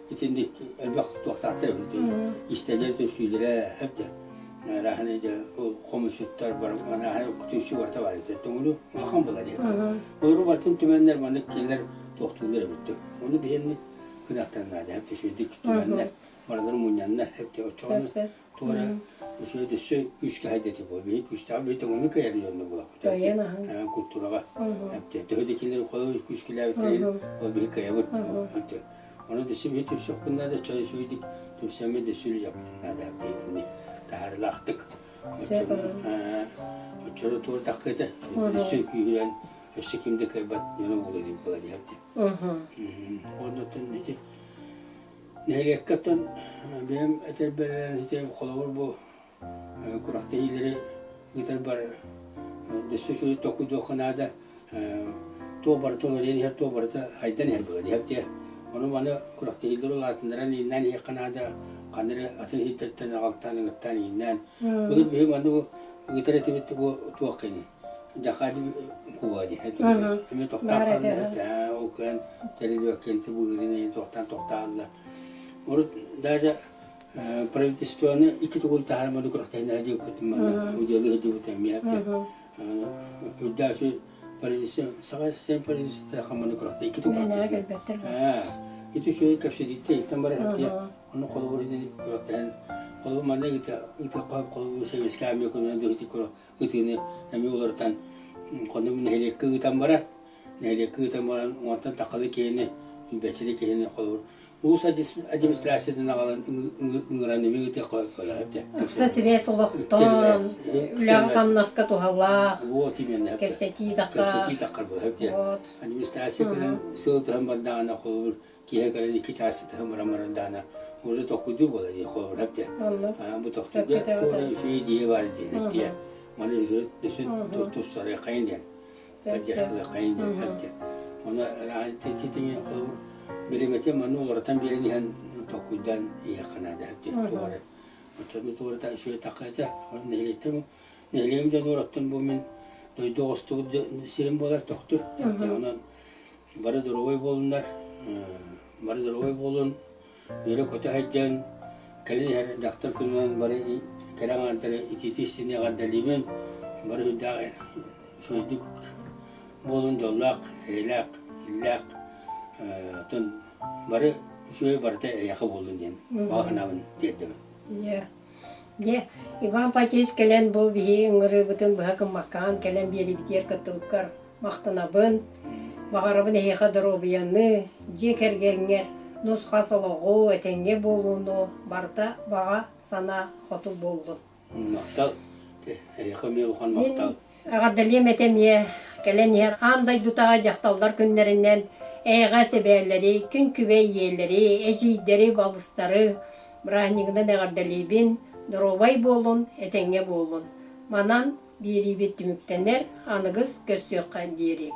итинник элбэх туохтаахтар эбит. Истэлэр түмсүүлэрэ эбит. Арааһынай дьэ ол хомусуттар бар арааһынай түмсүү барыта бар эбит. Төҥүлү улахан буолар диэбит. Олору барытын түмэннэр маннык кинилэр туохтууллар эбит. Ону биһиэнни кынахтан наада эбит үчүгдүк түмэннэр барыларын мунньаннар эбит. Оччоҕуна туора үчүгэй дөссө күүскэ хайдати буол. Биһи күүстээх биһи төҥүлү кыайар дьонно буолаппыт. Культураҕа эбит. Төһө да кинилэр холобур күүскэлээбиттэрин ол биһи кыайабыт. Ону дөссө биһи түмсүөхпүн наада, чой үчүгэйдик түмсэммит дөссө үлэлиэхпитин наада итинник таһаарыылаахтык. Оччоро туор таххыта, өссө күүһүрэн, өссө ким да кыайбат дьоно буолуо диэн буола диэбит. Оннуттан ити нэһилиэккэ оттон бэйэм этэрбэр ити холобур бу Күрэхтэһиилэри ыытарбар өссө үчүгэй толкуйдуохха наада. Туох барыта уларыйан иһэр, туох барыта хайдан иһэр буолар иһэр дии. Ону маны күрэхтэһиилэри улаатыннаран ииннээн иһиэххэ наада. Ханна эрэ атын иһиттэртэн аҕалтаан, ыҥыртаан ииннээн. Былыр биһи маны бу ыытар этибит бу туох кини Дьахади куба дии. Эмиэ тохтоон хаалла. Ол кыайан тэриллибэккэ бу ыырын тохтоон тохтоон Урут даже Правительствоны икки тугул таһаарманы күрэхтэһиннэрэ диэбиппитин манна удьуолу сылдьыбыт эмиэ үрдээх үчүгэй правительство Саха сирин правительствота хамманы күрэхтэ икки тугул ити үчүгэй кэпсэтииттэн иттэн барар эптиэ ону холобур инник күрэхтэһэн холобур манна ыытыахха холобур советскай армия күнүнэн дөһүтү ытыыны эмиэ уларытан хонум нэһилиэккэ ыытан барар нэһилиэккэ ыытан баран уонтан таххалы киһини бэчили киһини холобур. Улуус администрациятын аҕалан ыҥыран эмиэ ыытыахха сөп. Ыкса сибээс олохтоон, үлэҕэ-хамнаска туһалаах, Вот именно. кэпсэтии таххар. Кэпсэтии таххар буолар Вот. Администрация кэлэн сыл тыһан бардаҕына холобур киһи кэлэн икки чаас тыһан баран баран уже тохкуйдуу буолар дии холобур хэпте. Бу тохтуйга туора үчүгэй идея бар диэн эттиэ. Маны өссө тупсарыаххайын диэн. Поддержкалыаххайын диэн хэпте. Оны китиҥи холобур бириэмэтин манна уларытан биэрэн иһэн тохкуйдаан иһиэххэ наада хэпте туора. Оччону туората үчүгэй тахха этэ. Нэһилиэктэр нэһилиэгим дьонугар оттон бу мин дойду оҕустубут сирим буолар тохтур. Онон бары доруобай буолуннар, бары доруобай буолун, үөрэ-көтө сылдьан, кэлин иһэр дьахтар күнүнэн бары кэрэ аҥаардары итиитии-истиҥник эҕэрдэлиибин, бары үрдээх үчүгэйдик буолун, дьоллоох, эйэлээх, иллээх, оттон бары үчүгэй барыта эйиэхэ буоллун диэн баҕа санаабын тиэрдэбин. Дьэ, Иван Патич кэлэн бу биһи ыҥырыыбытын быһа гыммаккаан кэлэн биэрибитигэр кыттыбыккар махтанабын. Баҕарабын эһиэхэ доруобуйаны, дьиэ кэргэҥҥэр нус-хас олоҕу, этэҥҥэ буолууну, барыта баҕа санаа хоту буоллун. Махтал. Эһиэхэ эмиэ улахан махтал. Эҕэрдэлиэм этэ эмиэ кэлэн иһэр аан дойдутааҕы дьахталлар күннэринэн эйэҕэс эбээлэри, күн күбэй ийэлэри, эдьиийдэри, балыстары бырааһынньыгынан эҕэрдэлиибин, доруобай буолун, этэҥҥэ буолун. Манан биэриибит түмүктэнэр, аныгыс көрсүөххэ диэри.